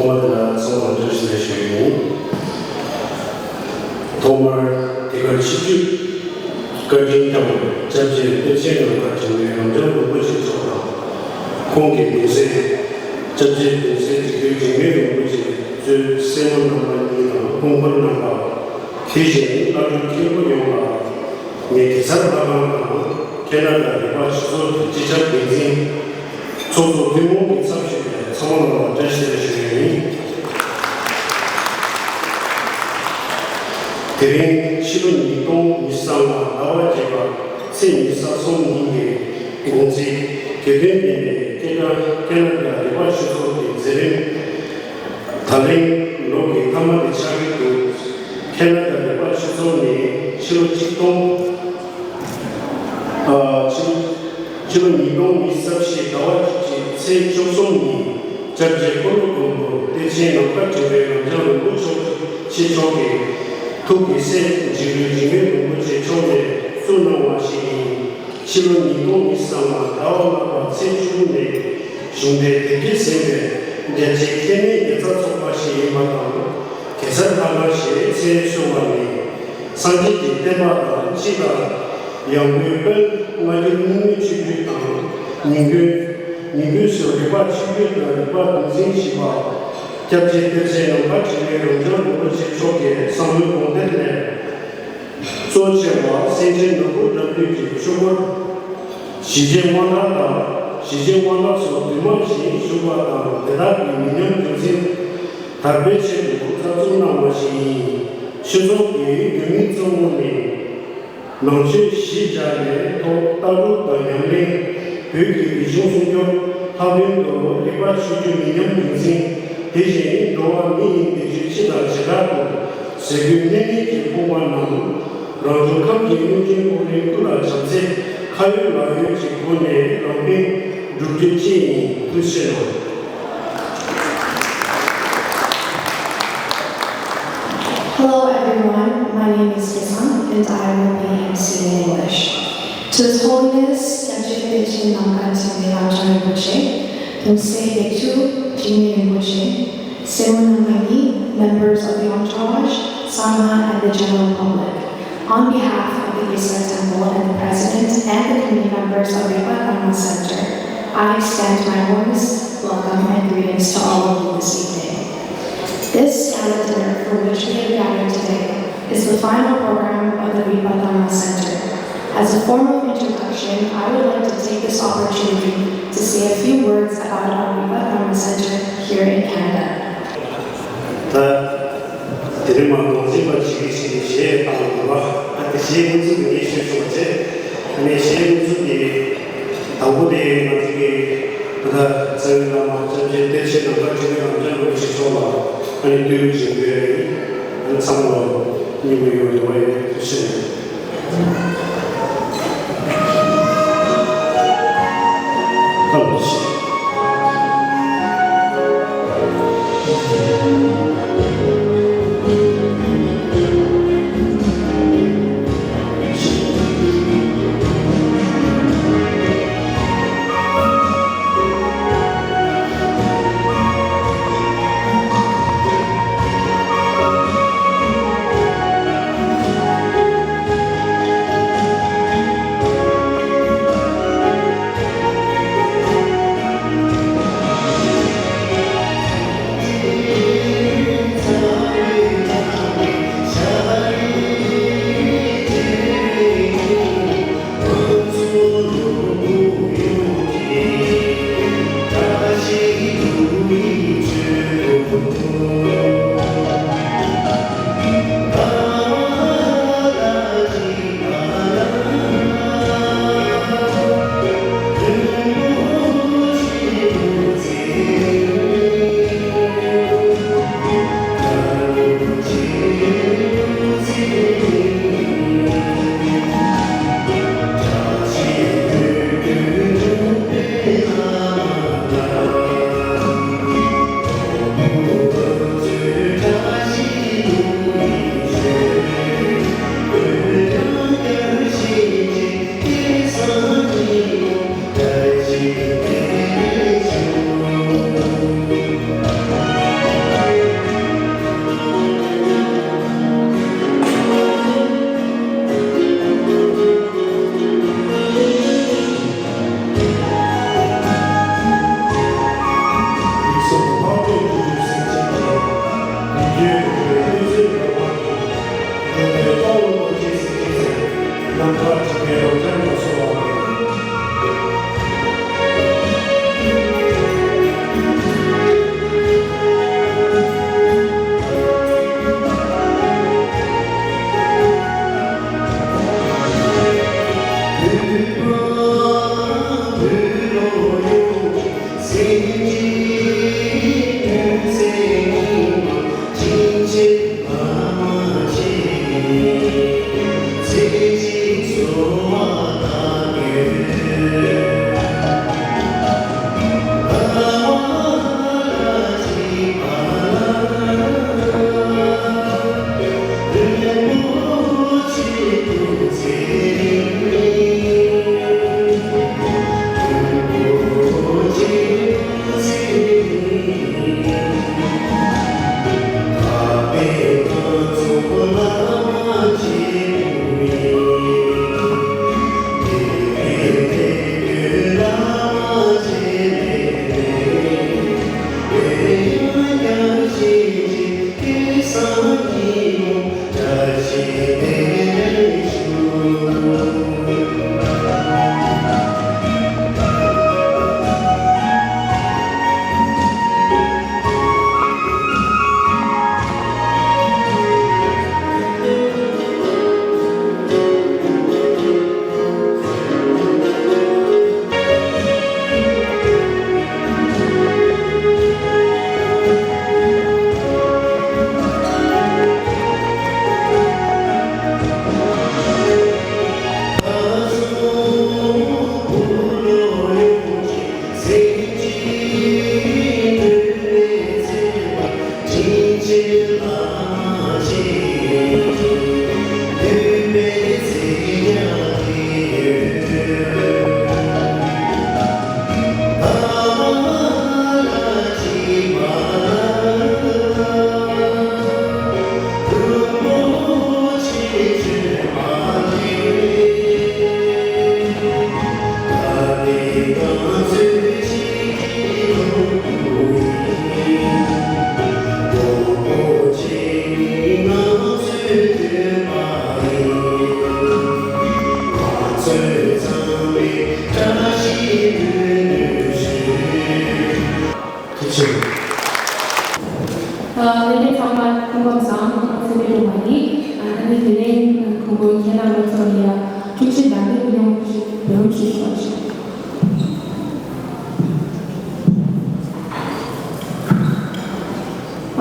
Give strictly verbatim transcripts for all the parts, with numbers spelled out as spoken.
ཐོག་མར་དེ་ལ་ཚང་མར་བཀྲ་ཤིས་བདེ་ལེགས་ཞུ་ཡི་ཡིན། ཐོག་མར་དེ་གར་ཆིབས་བསྒྱུར་བཀའ་དྲིན་བསྐྱངས་སྐྱབས་རྗེ་གཏེར་ཆེན་ནམ་མཁའ་དྲིན་ལས་རབ་འབྱམས་རིན་པོ་ཆེ་མཆོག་དང་། ཁོང་གི་གདུང་སྲས་སྐྱབས་རྗེ་གདུང་སྲས་འཇིགས་བྲལ་འཇིགས་མེད་རིན་པོ་ཆེ་གཙོས་སྲས་མོ་རྣམ་པ་གཉིས་དང་སྐུ་འཁོར་རྣམ་པ། དེ་བཞིན་བླ་སྤྲུལ་མཁན་པོ་ཡོངས་ལ། ངས་གེ་སར་ལྷ་ཁང་དང་ཁེ་ན་ཌ་རིག་པ་ཆོས་ཚོགས་ཀྱི་སྤྱི་ཁྱབ་འགན་འཛིན། ཚོགས་གཙོ་ཐུན་མོང་གི་ཚབ་ཞུས་པའི་ཚང་མ་ལ་བཀྲ་ཤིས་བདེ་ལེགས་ཞུ་ཡི་ཡིན། དེ་རིང་ཕྱི་ལོ་ཉིས་སྟོང་ཉི་ཤུ་རྩ་ལྔ་ཟླ་བ་བརྒྱད་པ་ཚེས་ཉི་ཤུ་རྩ་གསུམ་ཉིན་གྱི་དགོང་ཚིགས་དགེ་འདུན་པའི་སྐད་གྲགས་ཁེ་ན་ཌ་རིག་པ་ཆོས་ཚོགས་ཀྱི་མཛད་རིམ། ད་ལན་ལོ་གི་མཐའ་མ་དེ་ཆགས་ཀྱི་འདུག་ཁེ་ན་ཌ་རིག་པ་ཆོས་ཚོགས་ནི་ཕྱི་ལོ་གཅིག་སྟོང་། ཨ། ཕྱི་ཕྱི་ལོ་ཉིས་སྟོང་ཉི་ཤུ་རྩ་བཞི་ཟླ་བ་གཅིག་ཚེས་བཅུ་གསུམ་ཉིན་སྐྱབས་རྗེ་ཀུན་ལེགས་མགོན་པོ་གཏེར་ཆེན་ནམ་མཁའ་དྲིན་ལས་རབ་འབྱམས་རིན་པོ་ཆེ་མཆོག་གི་ཐུགས་ཀྱི་སྲས་འཇིགས་བྲལ་འཇིགས་མེད་རིན་པོ་ཆེ་མཆོག་ནས་བཙུགས་གནང་བ་ཞིག་ཡིན། ཕྱི་ལོ་ཉིས་སྟོང་ཉི་ཤུ་རྩ་ལྔ་ཟླ་བ་ལྔ་པ་ཚེས་བཅུ་དགུ་ནས་གཞུང་འབྲེལ་དེབ་སྐྱེལ་ཟིན་པའི་རྒྱལ་སྤྱིའི་ཁེ་མེད་དགེ་རྩ་ཚོགས་པ་ཞིག་ཡིན་པ་དང་། གེ་སར་ལྷ་ཁང་ཞེས་མཚན་གསོལ་བ་ནི། སངས་རྒྱས་ཀྱི་བསྟན་པ་དང་སྤྱི་དང་། ཡང་སྒོས་དཔལ་སྔ་འགྱུར་རྙིང་མའི་ཆོས་བརྒྱུད་དང་། ཉིན་རྒྱུན་ཉིན་རྒྱུན་སུ་རིག་པ་ཆོས་བརྒྱུད་དང་རིག་པ་གདུང་འཛིན་བཞི་པ། སྐྱབས་རྗེ་གཏེར་ཆེན་ནམ་མཁའ་དྲིན་ལས་རབ་འབྱམས་རིན་པོ་ཆེ་མཆོག་གི་བསམ་བློའི་དགོངས་གཏེར་ལས། གཙོ་ཆེ་བ་སེང་ཆེན་ནོར་བུ་དགྲ་འདུལ་གྱི་ཆོས་སྐོར། ཞི་རྗེ་དབང་ཐང་དང་ཞི་རྗེ་དབང་ཐང་སོགས་འདུས་མང་བཞིན་བཞུགས་པ་དང་དེ་དག་གི་མི་ཉམས་རྒྱུན་འཛིན་དར་སྤེལ་ཆེད་དུ་བཙག་འཛུགས་གནང་བ་ཞིག་ཡིན། ཆོས་ཚོགས་ཀྱི་དགོས་དམིགས་གཙོ་བོ་ནི། ནང་ཆོས་གཞི་བཞག་ནས་ཐོག་ལྟ་གྲུབ་དང་ཉམས་ལེན། བོད་ཀྱི་རིག་གཞུང་སྲུང་སྐྱོབ། ལྷག་དོན་དུ་རིག་པ་ཆོས་བརྒྱུད་མི་ཉམས་རྒྱུན་འཛིན། དེ་བཞིན་འགྲོ་བ་མི་ཡི་བདེ་སྤྱོད་སྤྱི་དང་བྱེ་བྲག་ཏུ་ཟས་གོས་གནས་མལ་གྱི་ཕོངས་པ་རྣམས། རང་བྱུང་ཁམས་ཀྱི་གནོད་སྐྱོན་ཕོག་རིང་ཀུན་ལ་བྱམས་བརྩེ་ཁ་ཡོད་ལག་ཡོད་ཀྱི་སྒོ་ནས་རང་དཔེ་སྒྲུབ་རྒྱུ་བཅས་ཡིན། ཐུགས་རྗེ་གནང་། Hello everyone, my name is Kesang and I will be emceeing English. To His Holiness Gyaltshen Tenzin Namkha Tsingyur Lamjung Rinpoche, Tongse Dekchu Jigme Rinpoche, Semo Namani, members of the entourage, Sangha and the general public. On behalf of the Gesar Temple and the President and the committee members of Rigpa Dharma Center, I extend my warmest welcome and greetings to all of you this evening. This gala dinner for which we have gathered today is the final program of the Rigpa Dharma Center. As a form of introduction, I would like to take this opportunity to say a few words about our Rigpa Dharma Center here in Canada. ད་དེ་རིང་མ་ནོར་འཛིན་པ་ཞིག་གིས་ཞིག་གཞས་བཏང་འདུག་པ། ཨ་དེ་གཞས་དངོས་ཚུལ་དེ་ངས་ཤེས་སོང་བ་བྱས། ཨ་ནི་གཞས་དངོས་ཚུལ་དེ་དང་པོ་དེ་ང་ཚོ་གི་ད་ལྟ་རྩ་བའི་བླ་མ་སྐྱབས་རྗེ་གཏེར་ཆེན་ནམ་མཁའ་དྲིན་ལས་རབ་འབྱམས་རིན་པོ་ཆེ་མཆོག་ལ་ཨ་ནི་བསྟོད་རྒྱུན་ཞུ་གི་ཡོད། ཨ་ནི་ཚང་མ་ལ་སྙིང་པོ་ཡོང་རེ་བ་ཡོད། ཐུགས་རྗེ་ཆེ། ཐུགས་རྗེ་ཆེ། ལས་རིམ་ཚང་མ་སྐུ་ཁམས་བཟང་། ཚེ་རིང་ལུང་པ་ཡིན། ཨ་ནི་དེ་ནས་གོང་བུ་ཁྱེད་རྣམ་པ་ཚོ་ལ་ཡ་ཐུགས་རྗེ་དང་བདེ་སྐྱིད་ཡོང་བའི་སྨོན་ལམ་ཞུ་ཞུ་བ་ཞིག་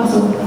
ཨ་སོ།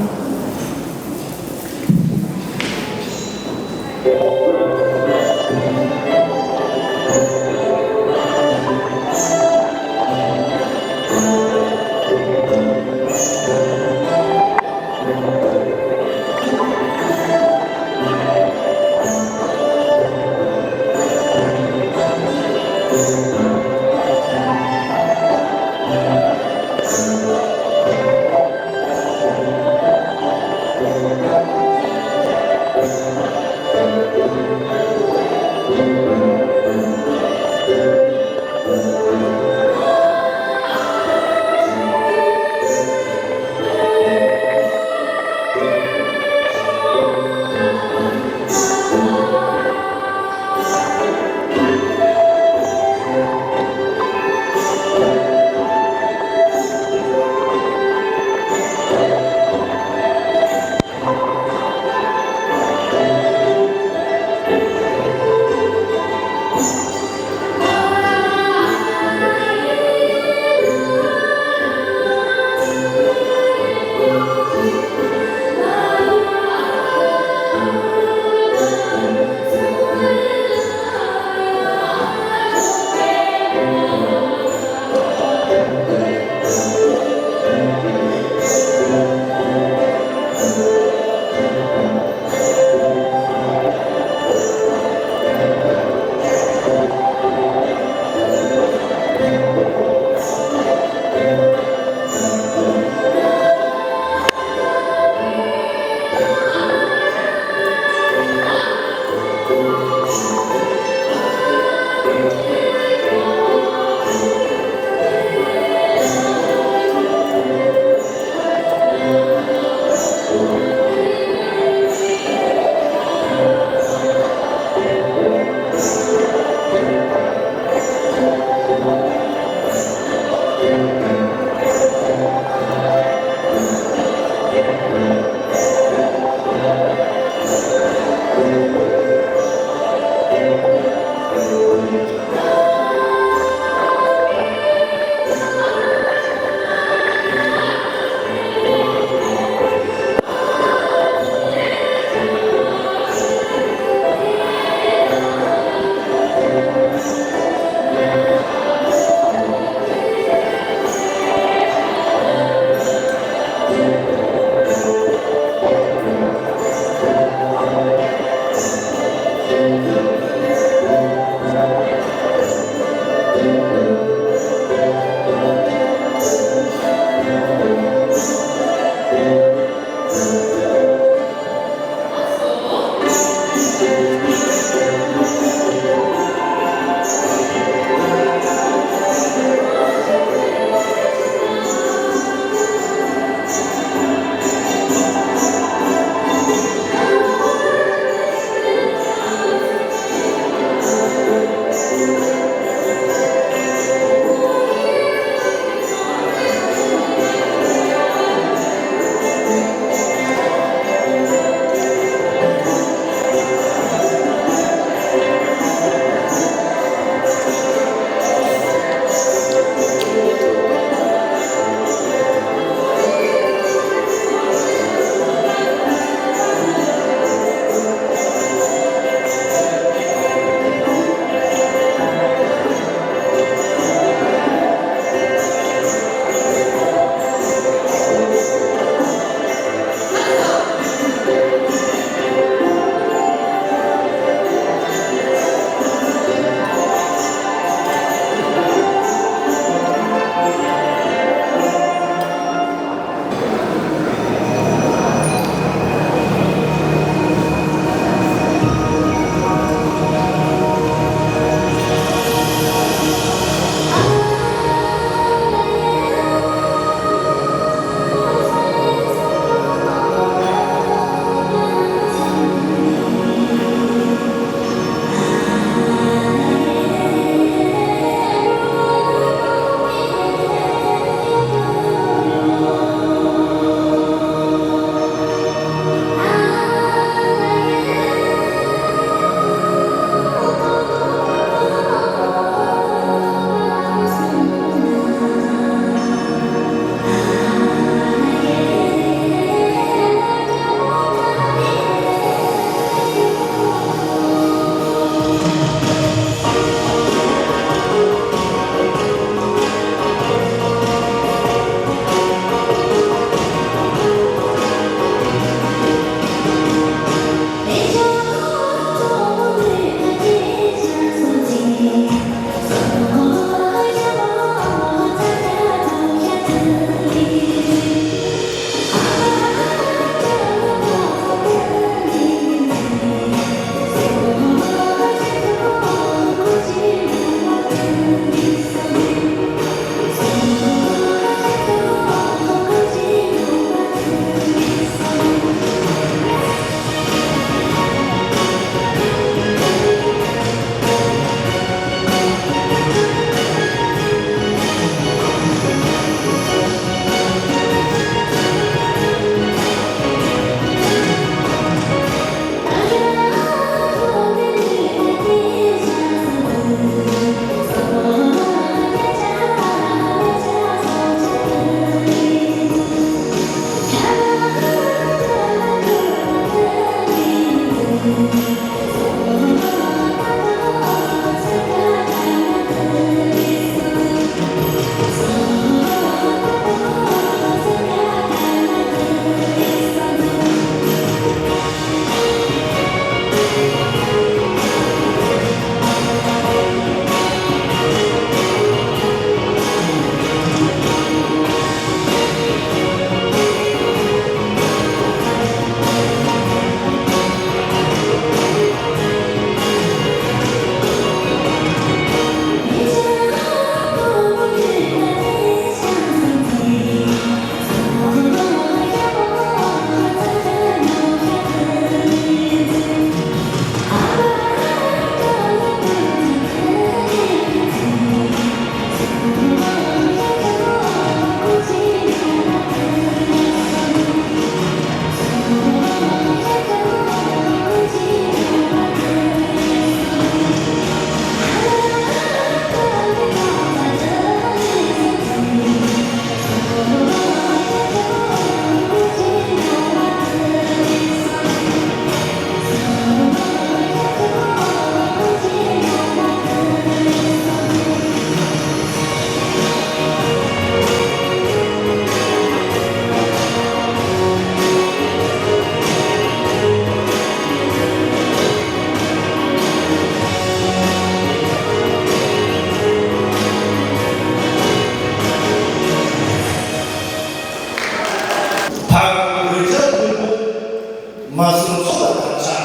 མ་སུ་ཚོགས་པ་དང་བཅས།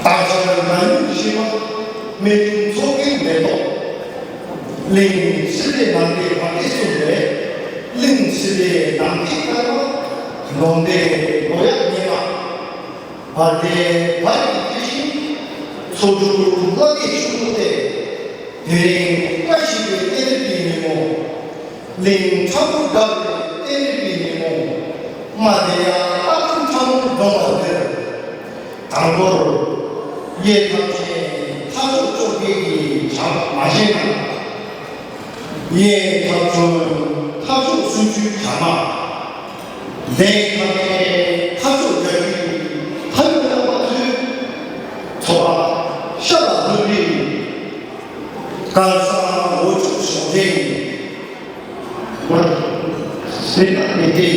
བདག་ཅག་ན་ནིང་ཤི་མ་མེ་ཏུང་ཚོགས་ཀྱི་མེ་ཏོག་གླིང་སྲིད་པའི་ནམ་མཁའི་བར་དེ་བཟུང་བའི་གླིང་སྲིད་པའི་ནམ་མཁའི་ཀརྨ་ལོང་སྟེ་ལོ་ཡག་ཉེ་མ། བར་དེ་བར་གྱི་དེ་བཞིན་ཚོགས་དྲུག་བླ་གེ་ཆུང་ངུ་སྟེ། དེ་རིང་བཀྲ་ཤིས་པའི་གཏན་རིགས་ཀྱི་ཉིན་མོ། གླིང་ཁྲ་བོ་འདྲ་བའི་གཏན་རིགས་ཀྱི་ཉིན་མོ། མ་དེ་ཡང་ཨ་ཁུ་ཁྲ་མོ་འཛོམས་པ་དེར། དང་པོར་གཡས་འཐབ་ཆེན་ལྷ་མཆོག་བཅོ་བརྒྱད་ཀྱི་ཇ་མ་བཞེས་ན། གཡས་འཐབ་ཆུང་ལྷ་མཆོག་སུམ་ཅུའི་ཇ་མ། ལེགས་འཐབ་ཆེན་ལྷ་མཆོག་བརྒྱད་ཅུའི་ལྷ་ཡུལ་རྣམ་པ་ཚོའི་ཚོགས་པ་ཤ་ལ་ལྷུན་རིགས། དཀར་ས་འོ་ཅུག་གཞོང་ལྡན་ཡིན། སེམས་ལ་མི་བདེ།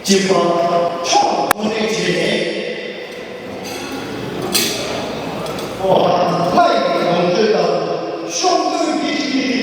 སྐྱིད་པ་མཆོག་ཐོག་ནས་བྱས་ནས། ཨོ་ལྷ་ཡི་ལོངས་སྤྱོད་དང་ཤོག་ངོས་ཀྱི།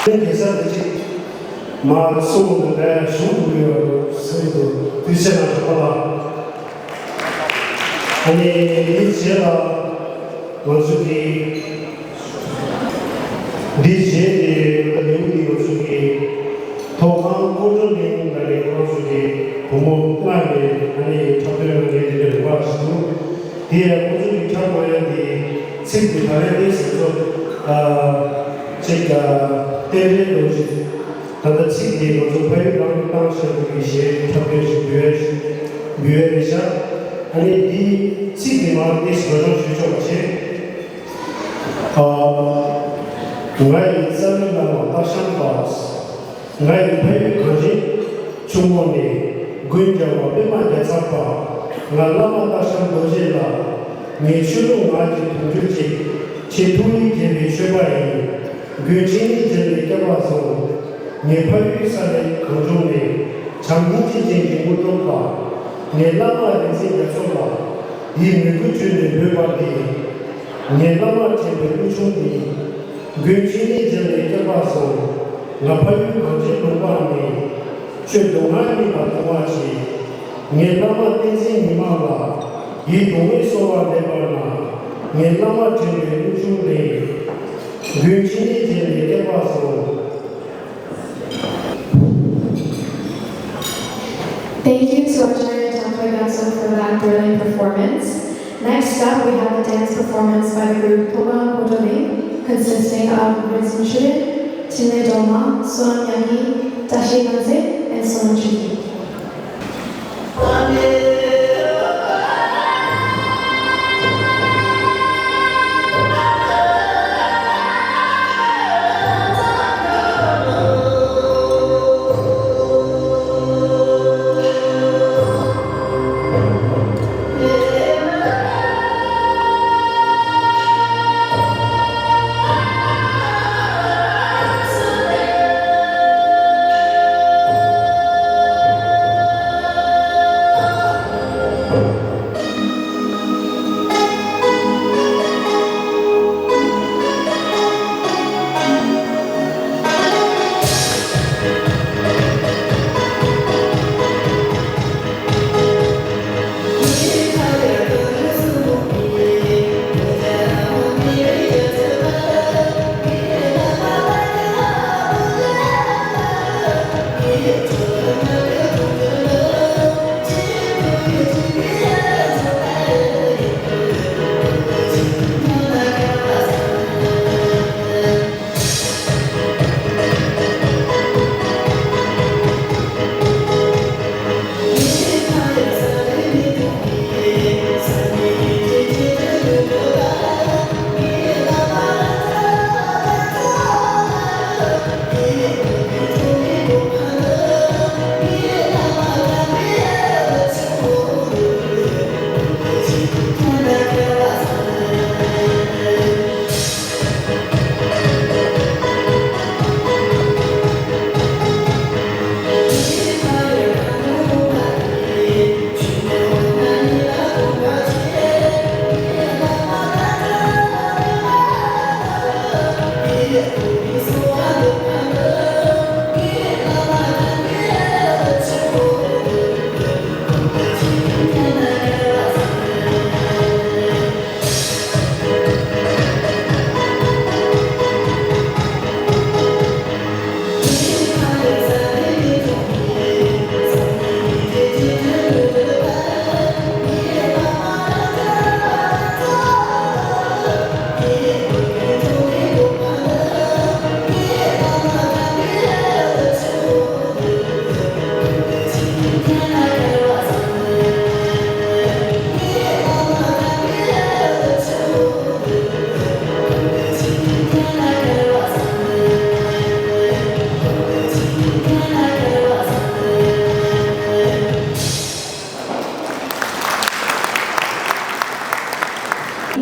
དེ་གེ་སར་དེ་ཅིག་མར་གསུང་དུ་བས་ཞུ་དགོས་ཡོད་ཟེར་དུ་དུས་ཆེན་ལ་གྲོགས་པ་ལ། ཨ་ནི་དེའི་རྗེས་ལ་ང་ཚོ་གི་འདི་རྗེས་ནས་ང་ཚོ་ལེའུ་འདི་ང་ཚོ་གི་ཐོག་ཁང་ཀོང་ཀྲོའུ་གླིང་ལ་ནས་ང་ཚོ་གི་བུ་མོ་ལྔ་ནས་ཨ་ནི་འཁྲབ་སྟོན་གནང་མཁན་དེ་འདྲ་རེད་པ་ཞིག་འདུག་དེ་ཡང་ཁོང་ཚོ་གི་འཁྲབ་གནང་ཡ་དེ་ཚིག་དེ་ད་རེས་དེ་ཟེར་ཚོ་ཨ་ཅིག་ཨ་རྟེན་འབྲེལ་ལོ་ཞིག་ད་ལྟ་ཚིག་དེ་ང་ཚོ་ཕ་ཡུལ་རང་དུ་བཏང་བཞག་པའི་གཞས་འཁྲབ་སྟོན་ཞིག་འབུལ་བ་ཞིག་འབུལ་བ་རེད་ཤག་ཨ་ནི་འདི་ཚིག་དེ་མར་དེ་ཞིག་སྒྲོག་སྦྱང་ཞུས་ཆོག་པ་བྱས། ཨ། ང་ཡི་རྩ་བའི་བླ་མ་སྟག་ཤམ་པ། ང་ཡི་ཕ་ཡུལ་གངས་ཅན་ཆུ་མོ་ནས། མགོན་རྒྱལ་བ་པདྨ་རྒྱལ་ཚབ་པ། ང་བླ་མ་སྟག་ཤམ་རྡོ་རྗེ་ལགས། ངའི་ཆོས་ལུགས་ངག་གི་དུང་ཕྱུར་གཅིག །ཆེས་ཐུགས་ཉིད་དགྱེས་པའི་ཆོས་པ་ཡིན། མགོན་ཆེ་ནི་རྗེ་ལས་སྐལ་པ་བཟང་། ངའི་ཕ་ཡུལ་ས་གནས་གངས་ལྗོངས་ནས། བྱམས་སྙིང་རྗེ་ཅན་གྱི་དངོས་གྲུབ་པ། ངའི་བླ་མ་རིག་འཛིན་རྒྱ་མཚོ་ལགས། ཡིད་མོས་གུས་བཅོལ་ནས་འབོད་པ་འདི། ངའི་བླ་མ་དྲན་པའི་གླུ་ཆུང་འདི། མགོན་ཆེ་ནི་རྗེ་ལས་སྐལ་པ་བཟང་། ང་ཕ་ཡུལ་གངས་ཅན་ལུང་པ་ནས། ཆོས་མདོ་སྔགས་གཉིས་ལ་དུང་བ་ཆེ། ངའི་བླ་མ་བསྟན་འཛིན་ཉི་མ་ལགས། ཡིད་དུ་འོང་བའི་གསོལ་བ་འདེབས་པ་ན། ངའི་བླ་མ་དྲན་པའི་གླུ་ཆུང་འདི། མགོན་ཆེ་ནི་རྗེ་ལས་སྐལ་པ་བཟང་། Thank you to Acharya Thampa Gyatso for that brilliant performance. Next up, we have a dance performance by the group Thogang Kodoling, consisting of Vincent Churin, Chinle Dolma, Sonam Yagi, Tashi Ganse, and Sonam Chuki.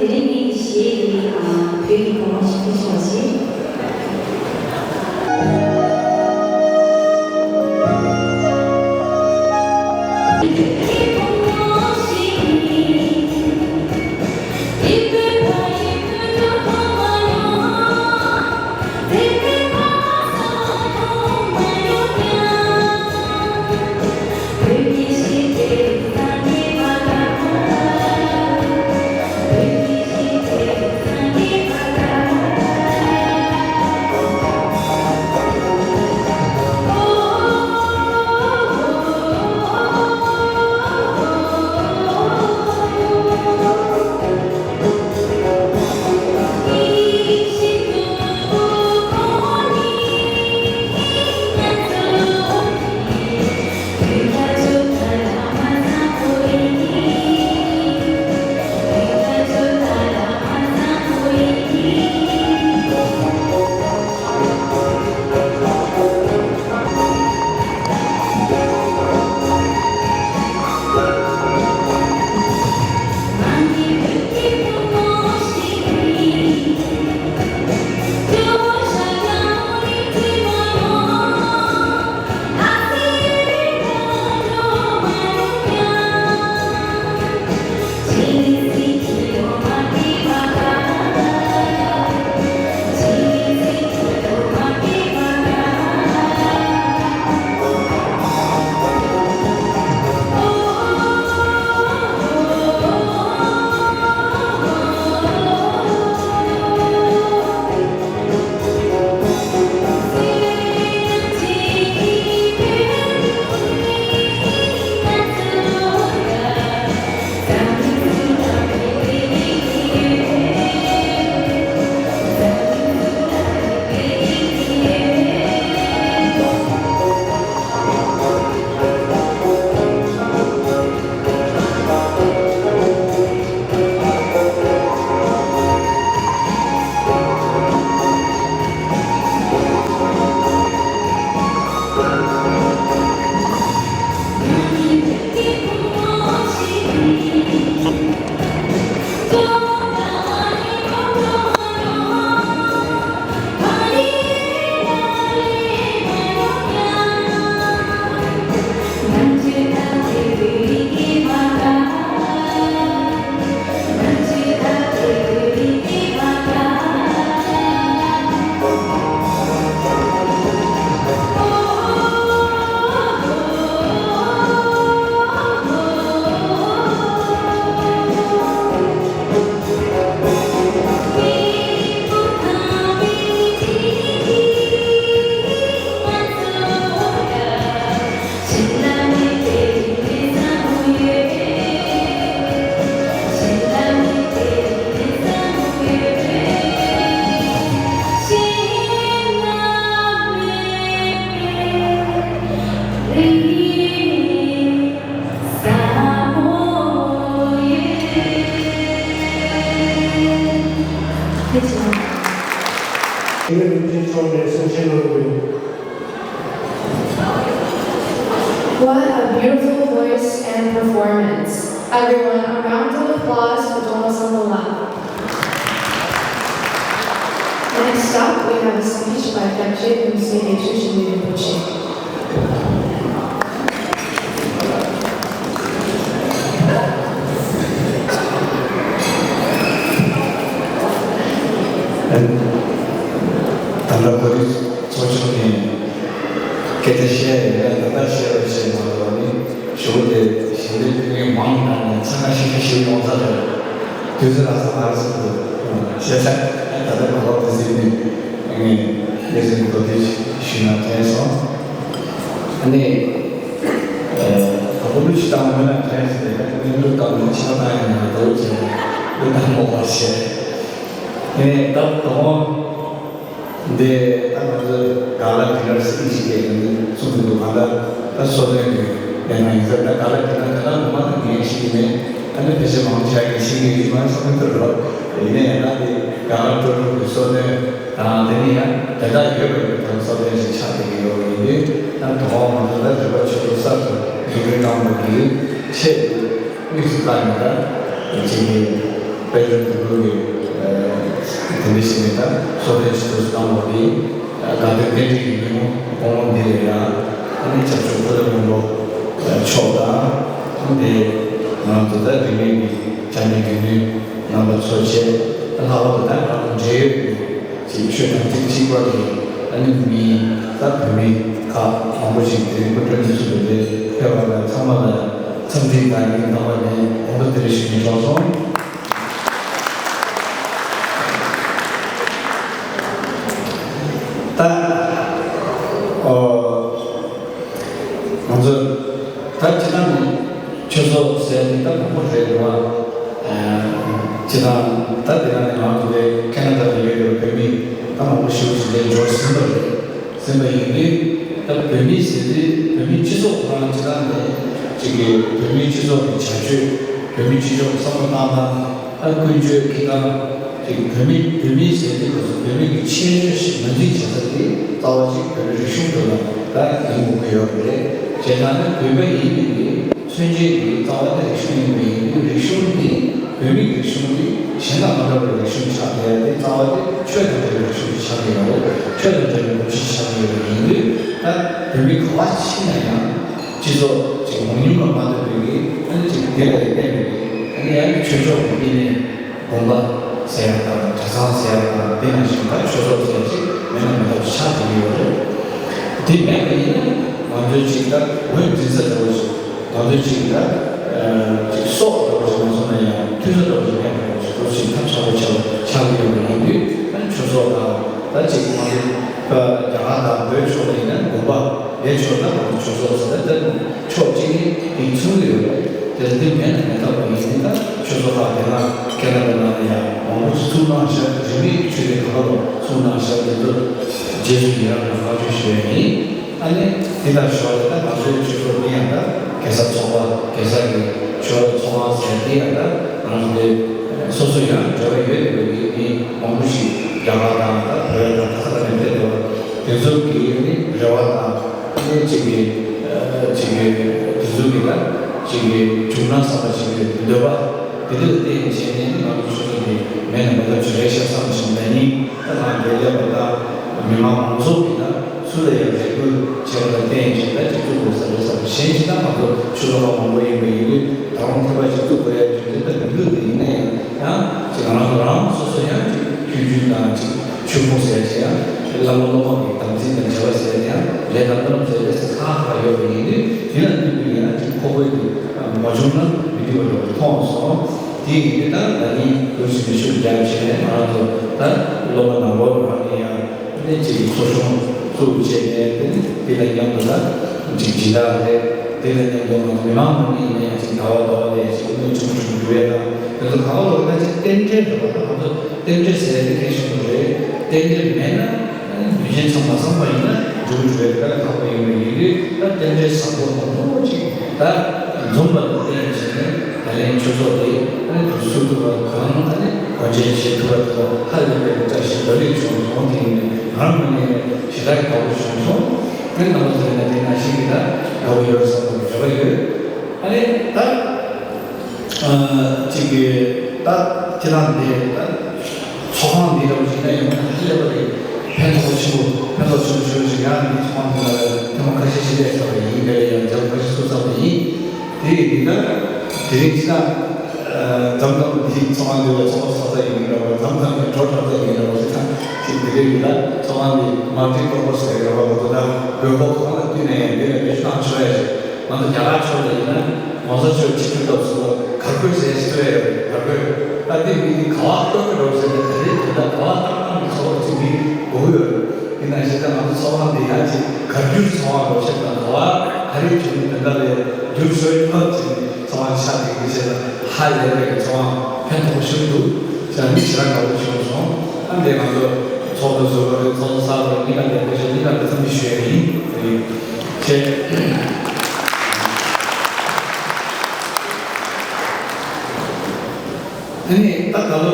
དེ་རིང་གི་གཞས་འདི་ཨ་བོད་ཀྱི་གོང་མ་ཞིག་ཏུ་ཕྱིན་པ་ཞིག What a beautiful voice and performance. Everyone, a round of applause for Dona Sambola. Next up, we have a speech by Dakje Yungse Rinpoche. ད་ལྟ་ཁོ་རང་ཚོགས་ཆུང་ནས་སྐད་ཆ་བཤད་ཡོད་ན། ད་ལྟ་བཤད་རོགས་བྱེད་མ་གཏོགས་ནི། ཞོགས་དེ་ཞལ་འདེབས་ཕུལ་མཁན་མང་དྲགས་ནས་ཚང་མ་ཤི་ཤི་ཤི་ཡོང་ས་རེད། དུས་ཚོད་རག་ས་མ་རེད་ཟེར་འདུག་བཤད་ས། ད་ལྟ་ཁོ་རང་དེ་ཟིན་ནས་ངས་ལས་ཟིན་མདོར་བསྡུས་ཞུས་ན་དྲན་སོང་། ཨ་ནི། ཨ། ད་ཁོ་ལུས་ཤི་བཏང་མེད་ན་དྲན་ཟེར་ཏེ། ངས་ལུས་བཏང་ནས་ཕྱི་མ་བཏང་ཡང་ཡང་འདུག་ཅེས་ལུས་བཏང་མོ་བ་བྱས། ངས་ད་དོ་དགོང་འདི་ད་ང་ཚོ་ག་ལ་ཌི་ནར་ཟེར་གྱི་ཞིག་ཡིན་གསུངས་འདུག་གང་ལྟར་ད་སོ་ལོན་གྱི་ལས་ནང་ཡིན་ཟེར། ད་ག་ལ་ཌི་ནར་ད་ལྟ་ངོ་མ་ད་ངས་ཤེས་ཀྱི་མེད། ཨ་ནི་ཕལ་ཆེར་མང་ཆེ་གིས་ཤེས་ཀྱི་ཡོད་མ་རེད་བསམ་གྱི་འདུག་རོགས། ཡིན་ན་ཡང་ད་འདི་ག་ལ་སྤྲོ་སྤྲོ་གི་སོ་ལོན་དང་། དེ་ནས་ཡང་དེ་དག་ཡོད་པའི་གི་ད་སོ་ལོན་ཞིག་ཆགས་བསྡད་ཀྱི་ཡོད་པ་ཡིན་དུས། ད་དོ་དགོང་ང་ཚོ་ད་རིག་པ་ཆོས་སྐུ་གསར་དུ་འཛུགས་སྐྲུན་གནང་བ་གི་ཆེད་དུ། དམིགས་སུ་བཀར་ནས་ད་ཅིག་གི་དཔལ་འབྱོར་འདུ་འགོད་ཀྱི་དེ་འདྲ་ཞིག་ནས་ད་གསོལ་སྟོན་ཞིག་ཏུ་བཏང་བ་དེ། དགའ་ལྡན་རྟེན་འབྲེལ་གྱི་ཉིན་མོ་དགོང་མོ་འདི་ལ་ཡང་ཨ་ནི་སྐྱབས་མཆོག་འཁོར་ལོ་སྔོན་པོ་མཆོག་དང་། དེ་ང་ཚོ་ད་རིས་མེད་ཀྱི་བྱམས་པའི་སྒྱུ་ལུས་རྣམ་པ་ཚོ་བཅས། ད་ལྷག་པར་དུ་ད་ང་ཚོ་འབྲེལ་ཡོད་ཀྱི་ཅིག་ཆོས་དང་ཅིག་གཅིག་པ་གི་ཨ་ནི་མི་ད་བོད་མི་ཁག་མང་པོ་ཞིག་དེ་རིང་སྐུ་མགྲོན་དུ་ཚུད་པའི་ཕེབས་པ་ལ་ཚང་མ་ལ་འཚམས་འདྲི་དང་སྙིང་ཐག་པ་ནས་དགོངས་པ་བདེ་ལེགས་ཞུ་ནས་གྲོངས་སོང་། ད་ཨོ། ང་ཚོ་ད་སྤྱིར་བཏང་ནས་ཆོས་ཚོགས་ཟེར་ནས་ད་མང་པོ་རེད་འདུག་བ། ཨ། སྤྱིར་བཏང་ད་དེ་རིང་ནས་ང་ཚོ་དེ་ཁེ་ན་ཌ་ལ་ཡོད་པའི་བོད་མི་ད་མང་པོ་ཞིག་ཅིག་ལས་འབྱོར་ཟིན་པ་རེད། ཟིན་པ་ཡིན་དུས། ད་བོད་མི་ཟེར་དུས་བོད་མི་སྤྱི་ཚོགས་ཁོ་རང་སྤྱིར་བཏང་ནས་ཅིག་གི་བོད་མི་སྤྱི་ཚོགས་ཀྱི་བྱ་སྤྱོད། བོད་མི་སྤྱི་ཚོགས་ཀྱི་བསམ་བློ་བཏང་སྟངས། ད་ཀུན་སྤྱོད་འཁྱེར་སྟངས། ཅིག་བོད་མི་བོད་མི་ཟེར་དུས་ཁོ་ཚོ་བོད་མི་གི་ཁྱད་ཆོས་ཤིག་ངོས་འཛིན་བྱེད་ས་དེ་རྩ་བ་ཅིག་བོད་མི་རིག་གཞུང་དེ་ལ་ད་ཡིན་དགོས་ཀྱི་ཡོད་རེད། བྱས་ཙང་ནི་བོད་པ་ཡིན་པའི་གི་མཚོན་བྱེད་ཀྱི་རྩ་བ་དེ་རིག་གཞུང་ཡིན་པ་ཡིན་དུས། རིག་གཞུང་འདི་བོད་མི་རིག་གཞུང་འདི་གཞན་དང་མ་འདྲ་བའི་རིག་གཞུང་ཆགས་བསྡད་ཡ་དེ་རྩ་བ་དེ་ཆོས་དང་འབྲེལ་བའི་རིག་གཞུང་ཞིག་ཆགས་ཀྱི་ཡོད་རེད། ཆོས་དང་འབྲེལ་བའི་སྒྲོམ་གཞི་ཆགས་ཀྱི་ཡོད་པ་ཡིན་དུས། ད་བོད་མི་ག་པར་ཕྱིན་ན་ཡང་སྤྱི་ཚོགས་ཅིག་མང་ཉུང་ལ་མ་ལྟོས་པའི་གི་ཨ་ནི་ཅིག་དེ་ལ་བརྟེན་པའི་གི་ཨ་ནི་ཡང་ཆོས་ཕྱོགས་ཀྱི་དབྱེ་གནས། དགོན་པ་ཟེར་ཡ་དང་གྲྭ་ཚང་ཟེར་ཡ་དང་། དེ་ནང་བཞིན་ད་ཆོས་ཚོགས་ཟེར་ཡ་ཅིག་མེད་ན་མེད་པ་ཆགས་བསྡད་ཀྱི་ཡོད་རེད། དེ་མེད་པ་ཡིན་ན་ང་ཚོས་ཅིག་ད་ངོས་འཛིན་ས་འདྲ་བོ་ཞིག་ང་ཚོས་ཅིག་ད་ཅིག་སྲོག་འདྲ་བོ་ཞིག་མ་སོང་ན་ཡང་མཐུན་ས་འདྲ་བོ་ཞིག་མེད་པ་འདྲ་བོ་ཞིག་འདུག་ཅིག་ཐབས་ཆག་པོ་ཆགས་ཆགས་ཀྱི་ཡོད་པ་ཡིན་དུས། ཨ་ནི་ཆོས་ཚོགས་དང་ད་ཅིག་ང་ཚོ་ད་རྒྱ་གར་དང་བོད་ཕྱོགས་ལ་ཡིན་ན་དགོན་པ། དེ་ཕྱོགས་ན་ང་ཚོ་ཆོས་ཚོགས་ཟེར་ད་ལྟ་ཕྱོགས་གཅིག་ནི་དེ་མཚོན་གྱི་ཡོད་རེད། དེ་འདི་མེད་ན་མེད་ཐབས་མེད་ཡིན་ད། ཆོས་ཚོགས་ཁག་དེ་ན་ཁེ་ན་ཌ་ནང་ལ་ཡང་མང་པོ་ཞིག་ཚུགས་གནང་བཞག་རིས་མེད་ཀྱི་ཆོས་སྡེ་གང་ལ་ཚུགས་གནང་བཞག་དེ་ཚོ་རྗེས་སུ་ཡི་རང་དང་བཀའ་འཁྲོལ་ཞུ་ཡ་ཡིན། ཨ་ནི་དེ་དང་ཞོར་ལ་ད་ང་ཚོའི་ཆོས་ཚོགས་འདི་ཡང་ད་གེ་སར་ཚོགས་པ། གེ་སར་གྱི་ཆོས་ཚོགས་ཁང་ཟེར་དེ་ཡང་ད་ང་ཚོ་དེ་སོ་སོ་ཡང་འབྲེལ་བ་ཡོད་པའི་མི་མང་པོ་ཞིག་རྒྱ་གར་དང་ད་བོད་དང་ད་ས་ག་ནས་ཕེབས་འདུག་དེ་ཚོ་གི་ནི་རེ་བ་དང་། ཨ་ནི་གཅིག་གི་ཨ་གཅིག་གི་དེ་ཚོ་གི་ལ་གཅིག་གི་བྱུང་ན་བསམ་པ་ཞིག་གི་འདོད་པ་ དེ་ལ་བརྟེན་བྱས་ནས་ང་ཚོ་ཆོས་ཚོགས་འདི་མེད་ན་མ་ཐག་ཆོད་རེད་ཤག་བསམ་བཞིན་ད་ནི་ད་ང་འདིར་སླེབས་པ་དང་མི་མང་མང་ཚོགས་ཀྱིས་ད་སུ་ལ་ཡང་རེ་སྐུལ་བྱས་པ་ལ་བརྟེན་བྱས་ད་གཅིག་ཐུག་དགོས་ས་རེད་བསམ། གཞན་ཅིག་ད་ང་ཚོ་ཆོས་ཚོགས་པ་མང་པོ་ཡིན་པ་ཡིན་དུས་ད་རུང་ཐེ་བ་གཅིག་ཐུག་དགོས་ཡ་རྒྱུ་མཚན་ད་མི་འདུག་དེ་ཡིན་ན་ཡང་ཡང་ཅིག་ང་རང་ཚོ་རང་སོ་སོ་ཡང་ཅིག་ཆོས་བརྒྱུད་དང་ཅིག་ཆོས་ཕུང་ཟེར་ཡ་ཅིག་ཡང་བླ་མ་སློབ་མ་གི་དམ་ཚིག་དང་བྱ་བ་ཟེར་ཡ་ཡང་ལས་དང་སྨོན་ལམ་ཟེར་ཡ་ཁག་ཁག་ཡོད་པ་ཡིན་དུས་དེ་ལ་བསྟུན་པའི་ཡང་ཅིག་ཁོག་པའི་གི་མ་བྱུང་ན་མི་འགྲིག་པ་འདྲ་བོ་མཐོང་སོང་། དེ་ཡིན་དུས་ད་ད་ནི་ལོ་ཞིག་ནས་ཤུགས་རྒྱག་བྱས་ནས་ང་རང་ཚོ་ད་སློབ་མ་ནང་ལོགས་རང་ནས་ཡང་ནས་ཅིག་ཚོགས་ཆུང་བཙུགས་བྱས་ནས་དེ་ནི་དེ་དང་མཉམ་དུ་ད་ཅིག་སྦྱིན་བདག་རེད། དེ་དང་མཉམ་དུ་ང་ཚོ་མི་མང་མང་ནས་ནས་ཅིག་ཟླ་བ་ཟླ་བ་ནས་ཅིག་དངུལ་ཆུང་ཆུང་འབུལ་ཡ་དང་དེ་ཚོ་གང་ལོག་ན་ཅིག་རྟེན་འབྲེལ་འདྲ་བ་ད་ང་ཚོ་རྟེན་འབྲེལ་ཟེར་ཡ་དེ་གལ་ཆེན་པོ་རེད། རྟེན་འབྲེལ་མེད་ན། དུས་ཆེན་ཚང་མ་ཚང་མ་ཡིན་ན་འགྲུབ་འགྲུབ་པའི་དགའ་ཁག་པོ་ཡིན་པ་ཡིན་དུས་ད་རྟེན་འབྲེལ་བཟང་པོ་མང་པོ་ཅིག་ད་འཛོམས་པ་དང་བསྟུན་བྱས་ནས་ད་ལན་ཆོས་ཚོགས་དེ་ཨ་ནི་དུ་སུ་ཐུབ་པ་གང་ཨ་ནི་སྒོ་འབྱེད་བྱེད་ཐུབ་པ་དང་ཧ་ལས་པའི་བཀྲ་ཤིས་བདེ་ལེགས་བྱུང་སོང་། དེ་ཡིན་ནས་ང་རང་ངོས་ནས་ཞེ་དྲག་གི་དགའ་པོ་བྱུང་སོང་། ཨ་ནི་རྣམ་པ་ཚོ་ཡིན་ན་དེ་ནང་བཞིན་གྱི་ད་དགའ་པོ་ཡོད་བསམ་པ་རེ་བ་ཡོད། ཨ་ནི་ད། ཅིག་གི་ད་ཁྱེད་རང་འདི་ད་ཚོགས་ཁང་འདི་རབ་ཞིག་ན་ཡོང་ན་ཧ་ལས་པ་རེད། ཕན་ཐོགས་ཆེན་པོ་ཕན་ཐོགས་ཆེན་པོ་ཞིག་ཡོད་ཞིག་ཡང་འདི་ཚོགས་ཁང་འདི་ལ་ཐེངས་མ་ཁ་ཤས་ཤིག་སླེབས་ཚར་བ་ཡིན། དེ་ལ་ཡང་མཇལ་ཁ་ཤས་ཚོར་ཚར་བ་ཡིན། དེ་ཡིན་འདི་ད་དེ་རིང་ཕྱི་ནང་མཚམས་མཚམས་འདི་ཚོགས་ཁང་འདི་ལ་ཚོགས་པ་ཚོགས་ཚར་ཡིན་འདྲ་བ་མཚམས་མཚམས་ཀྱི་གྲོ་གྲོ་ཚར་ཡིན་འདྲ་བ་ཟེར་ཚང་ཅིག་དེ་རིང་འདི་ད་ཚོགས་ཁང་འདི་མ་འགྲིག་གོ་གོ་ཟེར་འདྲ་བ་གོ་ད་དགོས་མཁོ་གང་ལ་བསྟུན་ནས་ཡང་འདི་ལ་བེད་སྤྱོད་བཏང་ཆོག་ཡ་ཞིག་ང་ཚོ་རྒྱ་གར་ཕྱོགས་ལ་ཡིན་ན་༸གོང་ས་མཆོག་ཆིབས་བསྒྱུར་སྐབས་སུ་གར་དགོས་ཟེར་ཞིག་ཐོས་ཡོད་རེད། གར་དགོས། ད་འདི་མི་འདི་ག་བ་སྟོན་གི་འགྲོ་ཟེར་ནས་ད་རེས་དེ་འདྲ་ག་བ་སྟོན་གནང་གི་ཚོགས་པ་ཅིག་མི་དགོས་ཡོད་རེད། དེ་ནང་བཞིན་ད་ང་ཚོ་ཚོགས་ཁང་འདི་ཡང་ཅིག་གར་བསྒྱུར་ཚོགས་ཁང་འགྲོ་ཆེད་དང་ག་བ་ག་རེ་བྱུང་དེ་འདྲ་ལས་བསྒྱུར་བཟོས་ཐུབ་ཅིག་ཚོགས་ཁང་ཆགས་འདི་གི་ཆེད་ལ་ཧ་ལས་པའི་གི་ཚོགས་ཁང་ཕན་ཐོགས་ཤིན་ཏུ་ཟེར་མི་ཞེ་དྲག་དགའ་པོ་བྱུང་སོང་། ཨ་འདི་ང་ཚོ་ཚོགས་འདུ་བཟོ་བ་རེད། ཚོགས་འདུ་གསར་པ་གཉིས་ཀ་ལས་ཀ་ཞིག་གཉིས་ཀ་འདི་ཙམ་གྱིས་ཞུ་ཡ་ཡིན། དེ་རིང་ཆེ། ཨ་ནི་ད་ད་ལོ་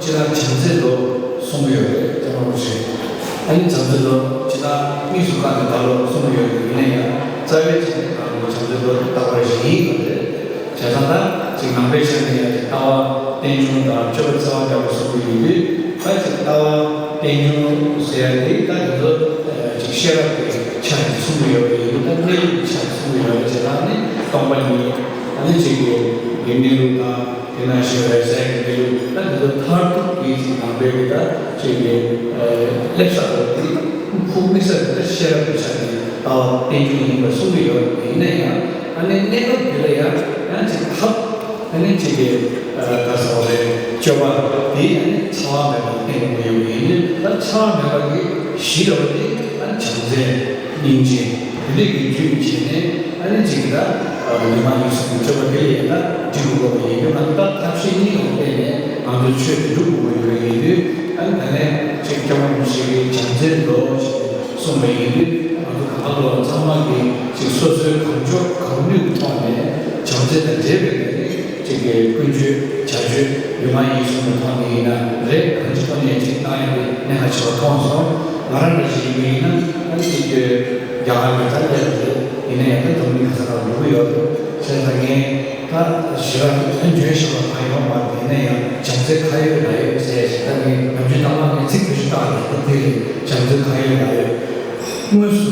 ཅི་ལ་བྱམས་བརྩེ་ལོ་གསུང་གི་ཡོད་རེད། ལྕམ་རིན་པོ་ཆེ། ཨ་ནི་བྱམས་བརྩེ་ལོ་ཅི་ལ་དམིགས་སུ་བཀར་ནས་ད་ལོ་གསུང་གི་ཡོད་རེད། ཡིན་ན་ཡང་རྩ་བའི་ཆ་ནས་ད་ལོ་བྱམས་བརྩེ་ལོ་རྟག་པར་བཞིན་ཡིན་པ་རེད། བྱས་ཙང་ད་ཅིག་ནང་པའི་ཆ་ནས་ཡང་ཅིག་ལྟ་བ་རྟེན་འབྱུང་དང་སྤྱོད་པ་བརྩེ་བ་འདྲ་བོ་གསུང་གི་ཡོད་དུས་ད་ཅིག་ལྟ་བ་རྟེན་འབྱུང་ཟེར་ཡ་དེ་ད་དེ་ཚོ་ཅིག་ཤེས་རབ་ཀྱི་ཆ་ནས་གསུང་གི་ཡོད་པ་ཡིན་དུས་ད་གནས་ལུགས་ཀྱི་ཆ་ནས་གསུང་གི་ཡོད་རེད། བྱས་ཙང་ནི་སྟོང་པ་ཉིད་ཨ་ནི་ཅིག་གི་གནས་ལུགས་དང་། དེ་ནང་བཞིན་རེ་ཟན་གྱི་འབྲས་བུ་ད་འདི་ཚོ་མཐར་ཐུག་གི་ཅིག་ནང་པའི་གི་ད་ཅིག་གི་སླེབས་ས་འོ་དེ་ཁུག་དམིགས་ས་དེ་ད་ཤེས་རབ་ཀྱི་ཆ་ནས་ལྟ་བ་རྟེན་འབྱུང་ཡིན་པ་གསུང་གི་ཡོད་རེད། ཡིན་ན་ཡང་ཨ་ནི་གནས་སྐབས་དེ་ལ་ཡང་ཡང་ཅིག་ཐབས་ཨ་ནི་ཅིག་གི་ད་ཟེར་བ་རེད། སྤྱོད་པ་དེ་ཨ་ནི་འཚེ་བ་མེད་པ་བསྟེན་དགོས་ཡོད་ཡིན་དུས་ད་འཚེ་བ་མེད་པ་གི་གཞི་འདྲ་བ་དེ་ཨ་ནི་བྱམས་བརྩེ། སྙིང་རྗེ། དེ་འདྲའི་གི་རྒྱུད་བྱས་ནས་ཨ་ནི་ཅིག་གི་ད་ལུས་ངག་ཡིད་གསུམ་གྱི་སྤྱོད་པ་དེ་ལ་ཡིན་ན་འགྲིག་དགོས་པ་ཡིན་དུས་ང་ཚོ་ད་ཐབས་ཤེས་གཉིས་ལ་བརྟེན་ནས་ང་ཚོའི་ཆོས་དེ་སྒྲུབ་དགོས་ཀྱི་ཡོད་པ་ཡིན་དུས་ཨ་ནི་ད་ནས་ཅིག་སྐྱབས་མགོན་རིན་པོ་ཆེ་གིས་བྱམས་བརྩེ་ལོ་ཞེས་གསུངས་པ་ཡིན་དུས་ང་ཚོ་གང་ག་ལོ་ཚང་མ་གིས་ཅིག་སོ་སོའི་གང་ལྕོགས་གང་ནུས་ཀྱི་ཐོག་ནས་བྱམས་བརྩེ་དང་འབྲེལ་བའི་གནས་རིགས། ཅིག་གི་ཀུན་སྤྱོད་བྱ་སྤྱོད་ལུས་ངག་ཡིད་གསུམ་གྱི་ཐོག་ནས་ཡིན་ན་རེད། གང་ཅིའི་ཐོག་ནས་ཅིག་བཏང་ཡ་དེ་གནད་འགག་ཆེ་བ་མཐོང་སོང་། ང་རང་འདྲ་ཞིག་ཡིན་པ་ཡིན་ན་ཨ་ནི་ཅིག་གི་རྒྱ་གར་གྱི་ད་ལྟ་རེད། ཡིན་ན་ཡང་ད་འཛམ་གླིང་ག་ས་ག་འགྲོ་གི་ཡོད་རེད། བྱས་ཙང་ངས་ད་ཞེ་དྲག་ཨ་འཇོན་ཤེས་པ་གང་ཡོད་མ་རེད། ཡིན་ན་ཡང་བྱམས་བརྩེ་ཁ་ཡོད་ལག་ཡོད་ཟེར་ཞེ་དྲག་ངས་ནམ་རྒྱུན་ད་མ་ངས་ཚིག་བེད་སྤྱོད་བཏང་ཡོད་རེད། ད་དེ་རེད། བྱམས་བརྩེ་ཁ་ཡོད་ལག་ཡོད། དངོས་སུ་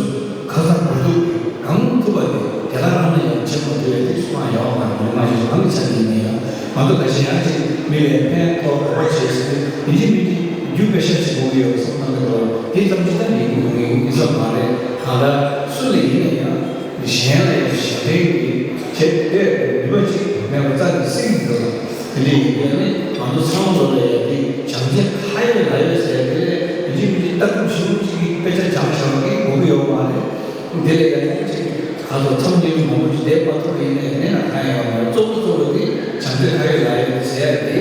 ཁ་ཚ་དགོས་གཏུགས་གང་ཐུབ་པ་དེ་དེ་ག་རང་ལ་ཡང་བྱེད་མ་ཐུབ་པའི་དེ་སུ་ཡང་ཡོད་མ་རེད། མི་མང་ཞིག་རང་གི་ཆ་ནས་ཡིན་ན་ཡང་ང་ཚོ་འགའ་ཞིག་ཡང་ཅིག་མི་ལ་ཕན་ཐོགས་དགོས་པ་བྱས་ཟིན་ཡིན་གཅིག་མིན་གཅིག་རྒྱུ་པེ་ཤ་ཞིག་དགོས་ཀྱི་ཡོད་བསམ་གཏོང་གི་འདུག་དེ་ཙམ་གྱིས་ད་མི་དགོས་ཀྱི་ཡིན་ཙམ་མ་རེད། གང་ལྟར་སུ་ལ་ཡིན་ན་ཡང་གཞན་ལ་ཡང་གཞན་ཕན་གྱི་བྱེད་པའི་ནུས་པ་ཅིག་མེད་པ་རྩ་ནས་སྲིད་ཀྱི་འདུག་དེ་འདྲ་ཡིན་དུས་ནི་ང་ཚོ་ཚང་མ་ལོ་ལ་ཡ་དེ་བྱམས་བརྩེ་ཁ་ཡོད་ལག་ཡོད་ཟེར་དེ་ལས་ཡིན་གཅིག་མིན་གཅིག་ལྟ་སྐབས་ཞིབ་མོ་གཅིག་གིས་དཔེ་ཆ་སྦྱངས་བཞག་པ་གི་དགོས་ཀྱི་ཡོད་མ་རེད། དེ་ལས་ཡ་ཡང་གཅིག་ག་ཚོད་མཚམས་སྙིགས་མང་པོ་ཞིག་བསྡད་མ་ཐུབ་པ་ཡིན་ནའི་མེད་ན་གང་ཡང་མ་རེད། གཙོ་བོ་གཙོ་བོ་དེ་བྱམས་བརྩེ་ཁ་ཡོད་ལག་ཡོད་ཟེར་ཡ་དེ་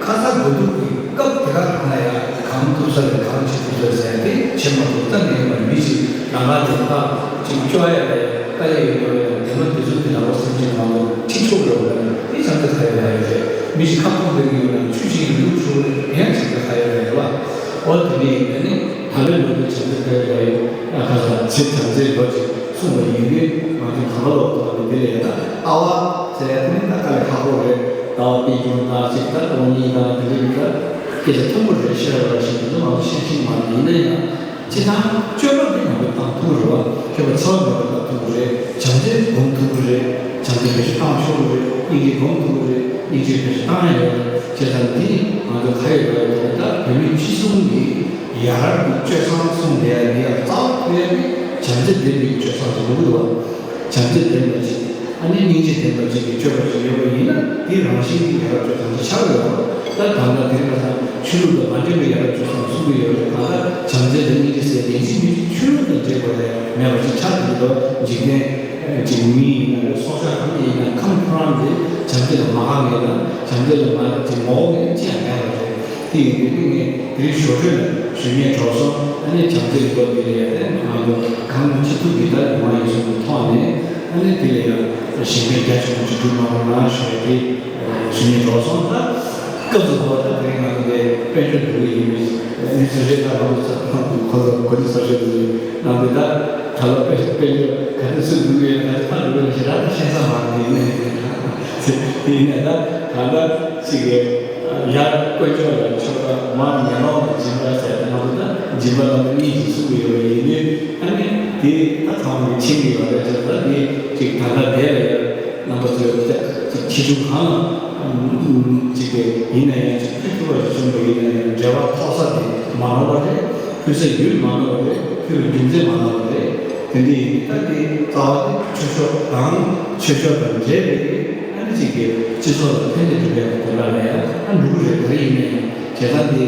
ཁ་ཚ་དགོས་གཏུགས་ཀྱི་སྐབས་དེ་ག་རང་ལ་ཡ་གང་ཐུབ་ས་རེད། གང་བྱེད་ཐུབ་ས་རེད་ཟེར་ཡ་དེ་བྱེད་མ་ཐུབ་རྩ་ནས་ཡོད་མ་རེད། མི་ཞིག་ལམ་ཁ་དེ་ཕར་གཅིག་སྐྱོ་ཡ་རེད། དཀའ་ལས་ཡོད་ཡོད་ན་དེ་མ་དེ་ཚོ་དེ་ལ་བ་སེམས་ཅན་མང་པོ་ཁྲིད་ཆོག་ཡོད་པ་ནི་དེ་བྱམས་བརྩེ་ཁ་ཡོད་ལག་ཡོད་རེད། མི་ཞིག་ཁ་སྐོམ་པའི་ཡོད་ན་ཆུ་ཞིག་ཡིན་འདུག་ཆོག་རེད། དེ་ཡང་བྱམས་བརྩེ་ཁ་ཡོད་ལག་ཡོད་རེད་བ། འོ་དེ་ནས་ཡིན་ན་ནི་ད་ལོའི་ལོ་འདི་བྱམས་བརྩེ་ཁ་ཡོད་ལག་ཡོད་ཨ་ཁ་ས་ཚེ་བྱམས་བརྩེའི་ལོ་ཅིག་གསུངས་པ་ཡིན་དུས་ང་ཚོ་གང་ལ་ལོ་ཐོག་ནས་འདི་ལས་ཡ་ད་ལྟ་བ་ཟེར་ཡ་དེ་ནི་ད་དཀའ་ལས་ཁག་པོ་རེད། ལ་བ་པའི་རྒྱུ་དང་ཅིག་ད་དོན་གཉིས་དང་དེ་འདྲའི་ད་སྐད་ཆ་ཐུང་ངུ་རེ་བཤད་པ་ཞིག་འདུག་ང་ཚོ་ཤེས་ཤིང་མ་ཡིན་ན་ཡང་སྤྱི་དང་སྤྱོད་པ་འདི་ང་ཚོ་དང་ཐུག་རེད་བ། སྤྱོད་པ་ཚ་བ་མེད་པ་དང་ཐུག་རེད། བྱམས་བརྩེ་སྒོམ་ཐུབ་ཀྱི་རེད། བྱམས་བརྩེ་བེད་སྤྱོད་བཏང་ཆོག་གི་རེད། སྙིང་རྗེ་སྒོམ་ཐུབ་ཀྱི་རེད། སྙིང་རྗེ་བེད་སྤྱོད་བཏང་ཡ་ཡོད་རེད། བྱས་ཙང་འདི་ང་ཚོ་ག་ཡོད་རེད་ད་བོད་མི་སྤྱི་གསུམ་གྱི་ཡར་གྱི་སྤྱོད་བཟང་གསུངས་བསྡད་ཡ་འདི་ཡང་རྩ་བ་ཐུག་ཡ་འདི་བྱམས་བརྩེ་ལྡན་པའི་སྤྱོད་བཟང་ཟེར་གྱི་འདུག་བ། བྱམས་བརྩེ་ལྡན་པ་ཅིག་ཨ་ནི་སྙིང་རྗེ་ལྡན་པ་ཅིག་གི་སྤྱོད་པ་ཅིག་ཡོད་པ་ཡིན་ན་དེའི་རང་བཞིན་གྱི་ཡ་རབས་སྤྱོད་བཟང་ཅིག་ཆགས་ཡོད་རེད། ད་ད་ལྟ་དེ་རིང་ཁ་སང་ཆོས་ལུགས་དང་མ་འབྲེལ་བའི་ཡ་རབས་སྤྱོད་བཟང་གསུང་གི་ཡོད་རེད། གང་ལྟར་བྱམས་བརྩེ་དང་སྙིང་རྗེ་ཟེར་ཡིན་གཅིག་མིན་གཅིག་ཆོས་ལུགས་དང་འབྲེལ་བ་རེད་མེད་པ་ཅིག་ཆགས་ཀྱི་འདུག་འཇིག་རྟེན་ཅིག་མི་ཡིན་ན་རེད། སྲོག་ཆགས་གང་ཡིན་ན་ཁམས་ཁོ་རང་དེ་བྱམས་བརྩེ་ལ་མ་དགའ་མཁན་དང་བྱམས་བརྩེ་ལ་མ་ཅིག་མ་འོས་མཁན་ཅི་ཡང་མེད་པ་རེད། དེ་ཡིན་དུས་ངས་དེ་རིང་ཞོར་འཕྲོས་ལ་ཞུ་སྙན་གྲོགས་སོང་། ཨ་ནི་བྱམས་བརྩེའི་ལོ་འདི་ལ་ཡང་ང་ཚོ་གང་ཅི་ཐུབ་ཀྱིས་ད་ཡོང་བ་ཡིན་གསུངས་པའི་ཐོག་ནས་ཨ་ནི་དེ་ལ་ཡང་གཞན་ཕན་རྒྱ་ཆེན་པོ་ཅིག་སྒྲུབ་གནང་རོགས་གནང་ཞུ་ཡ་དེ་ཞུ་སྙན་གྲོགས་སོང་། ད་སྐབས་སུ་བབ་པ་ད་དེ་རིང་ང་ཚོ་འདི་དཔལ་འབྱོར་འགྲོ་གི་ཡིན་པའི་མི་ཚོ་རེད། ད་ང་ཚོ་ཚོ་ཁོ་ཚོ་གོ་སྒྲིག་ཚོགས་ཆུང་དེ་ནང་དེ་ད་ད་ལོ་དཔལ་དཔལ་འབྱོར་ག་ཚོད་ཚུར་འགྲོ་གི་ཡོད། ག་ཚོད་ཕར་འགྲོ་གི་ཡོད་ཞེ་དྲག་ད་ཤེས་ས་མ་རེད། དེ་ཡིན་ནའི་དེ་ཡིན་ནའི་ད་ད་ལྟ་ཅིག་གི་ཡར་དཀོན་མཆོག་ལ་མཆོད་པ། མར་ངན་སློང་ལ་སྦྱིན་པ་ཟེར་ཏེ་ང་ཚོ་ད་སྦྱིན་པ་བླ་མ་གཉིས་ཀྱིས་གསུངས་ཀྱི་ཡོད་པ་ཡིན་དུས་ཨ་ནི་དེ་ད་ཚང་མ་གིས་མཁྱེན་གྱི་ཡོད་རེད། བྱས་ཙང་ད་དེ་ཅིག་ད་ལྟ་དེ་ལ་ཡང་རྣམ་པ་ཚོས་ཅིག་ཆེ་ཆུང་གང་ལ་ཅིག་གི་ཡིན་ན་ཡང་ཅིག་ཕུལ་ཐུབ་པ་ཞིག་བྱུང་བ་ཡིན་ན་ཡང་འབྲེལ་བ་ཐོགས་ས་དེ་མ་ནོར་བ་རེད། ཕུལ་ས་ཡུལ་མ་ནོར་བ་རེད། ཕུལ་བའི་རྒྱུ་མཚན་མ་ནོར་བ་རེད། དེ་འདྲ་ཡིན་དུས་ད་དེ་རྩ་བ་དེ་ཆོས་ཕྱོགས་དང་ཆོས་ཕྱོགས་དང་འབྲེལ་བའི་ཨ་ནི་ཅིག་གི་སྤྱི་ཚོགས་ལ་ཕན་བདེ་སྒྲུབ་ཡག་གི་དོན་དག་ལ་ཡང་ཨ་འགྲོ་གི་རེད། ག་རེ་ཡིན་ནའི་བྱས་ཙང་དེ་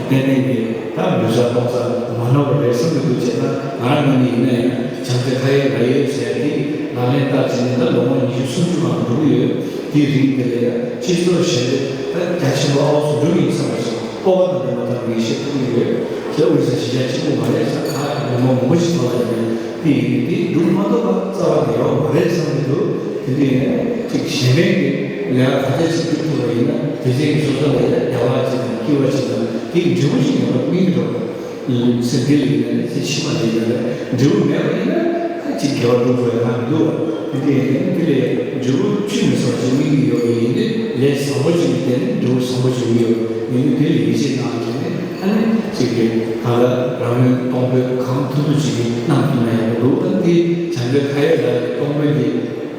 ཏན་ཏན་གྱི་ད་འབུལ་ས་གཏོང་ས་མ་ནོར་བ་རེད་བསམ་གྱི་འདུག་བྱས་ཙང་ང་རང་ངོས་ནས་ཡིན་ན་ཡང་བྱམས་བརྩེ་ཁ་ཡོད་ལག་ཡོད་ཟེར་ཡ་དེ་ལག་ལེན་བསྟར་བྱས་ནས་ད་ལོ་ངོ་ཉི་ཤུ་སུམ་ཅུ་ལྷག་འགྲོ་གི་ཡོད། དེའི་རིང་དེ་ལ་ཡང་སྤྱི་ཚོགས་གཞན་དེ་ད་རྒྱ་ཆེན་པོ་ཨའོ་སུ་འགྲོ་གི་ཡིན་བསམ་པ་ཞིག་སྤོབས་པ་དང་ལྡན་པ་དང་ངེས་ཤེས་ཐོབ་ཀྱི་ཡོད། དེ་ཨོ་རི་ས་གཞིས་ཆགས་གཅིག་པུ་མ་རེད་ས། ཁ་ཉོན་མོངས་མང་པོ་ཞིག་ཐོག་ལ་ཡོད་པས་དེ་ཡིན་དུས་འགྲུབ་མ་ཐུབ་པ་རྩ་བ་ནས་ཡོད་མ་རེད་བསམ་གྱི་འདུག་དེ་འདྲ་ཡིན་ན་ཅིག་གཞན་ཕན་གྱི་ལས་ཀ་ག་ཚད་ཅིག་སྒྲུབ་ཐུབ་པ་ཡིན་ན་དེ་ཚད་ཀྱི་སོ་སོ་ལ་ཡང་བདེ་བ་ཅིག་དང་སྐྱིད་པ་ཅིག་དང་དེའི་འབྲས་བུ་ཅིག་ཡོང་བ་སྨིན་གྱི་འགྲོ། སེམས་ཁྲལ་ཡིན་ན་རེད། སེམས་ཕྱི་མ་ལ་ཡིན་ན་རེད། འབྲས་བུ་མེད་པ་ཡིན་ན་ཅིག་དགེ་བ་སྒྲུབ་དགོས་ཡ་གང་འདུག་དེ་འདྲ་ཡིན་ན་དེ་ལས་འབྲས་བུ་བཅུད་མི་ཟ་བ་ཞིག་སྨིན་གྱི་ཡོད་པ་ཡིན་དུས་ལས་བཟང་པོ་ཅིག་གི་སྟེང་ནས་འབྲས་བུ་བཟང་པོ་ཅིག་ཡོང་གི་ཡོད་པ་ཡིན་དུས་དེ་ལ་ཡིད་ཆེས་གནང་བྱས་ནས་ཨ་ནི་ཅིག་གི་གང་ལ་རང་ཡུལ་གཏོང་ཕོད་གང་ཐུབ་ཐུབ་ཅིག་གི་གནང་ཐུབ་ན་ཡག་པོ་འདུག་ད་འདི་བྱམས་བརྩེ་ཁ་ཡོད་ལག་ཡོད་གཏོང་ཕོད་ཀྱི་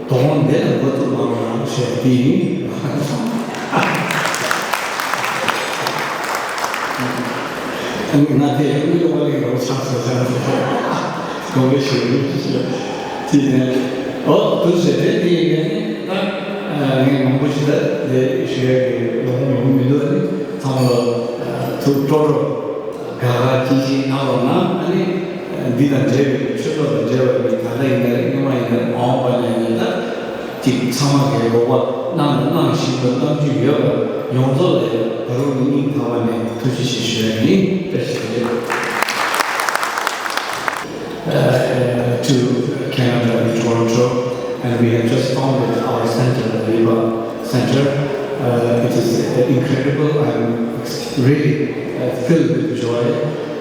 དོ་དགོང་འདི་ལ་འགོ་བཙུགས་གནང་རོགས་གནང་ཞེས་དེ་ཡིན། ང་དེ་ཡང་དངུལ་ལོ་བ་ལས་རོགས་ཆགས་སོང་ཆགས་སོང་། དགོངས་པ་ཞུ་རྒྱུ་ཞུ། དེ་ནས་ཨོ་དུ་ཟེར་དེ་དེ་ཡིན་ནས་ད་ངས་མང་པོ་ཞིག་ད་དེ་ཞུ་ཡག་གི་ལོ་ངོ་མང་པོ་མི་འདུག་ཨ་ནི་ཚང་མ་ལ་ཐུགས་སྤྲོ་སྤྲོ། དགའ་དགའ་སྐྱིད་སྐྱིད་གནང་རོགས་གནང་། ཨ་ནི་འདི་དང་འབྲེལ་བའི་ཆོས་ཚོགས་དང་འབྲེལ་བའི་ད་ལྟ་ཡིན་ན་རེད། སྔོན་མ་ཡིན་ན་རེད། མ་འོངས་པ་ན་ཡིན་ན་ད་ཅིག་ཚང་མ་གི་རོགས་པ་གནང་དང་གནང་བཞིན་པ་གནང་རྒྱུ་ཡོད་པ་ཡོངས་རྫོགས་ལ་ཡང་ད་རུང་སྙིང་ཐག་པ་ནས་ཐུགས་རྗེ་ཆེ་ཞུ་ཡ་ཡིན། བཀྲ་ཤིས་བདེ་ལེགས། Uh, to Canada in Toronto, and we have just founded our center, the Riva Center. Uh, it is, uh, incredible. I'm ex- really, uh, filled with joy,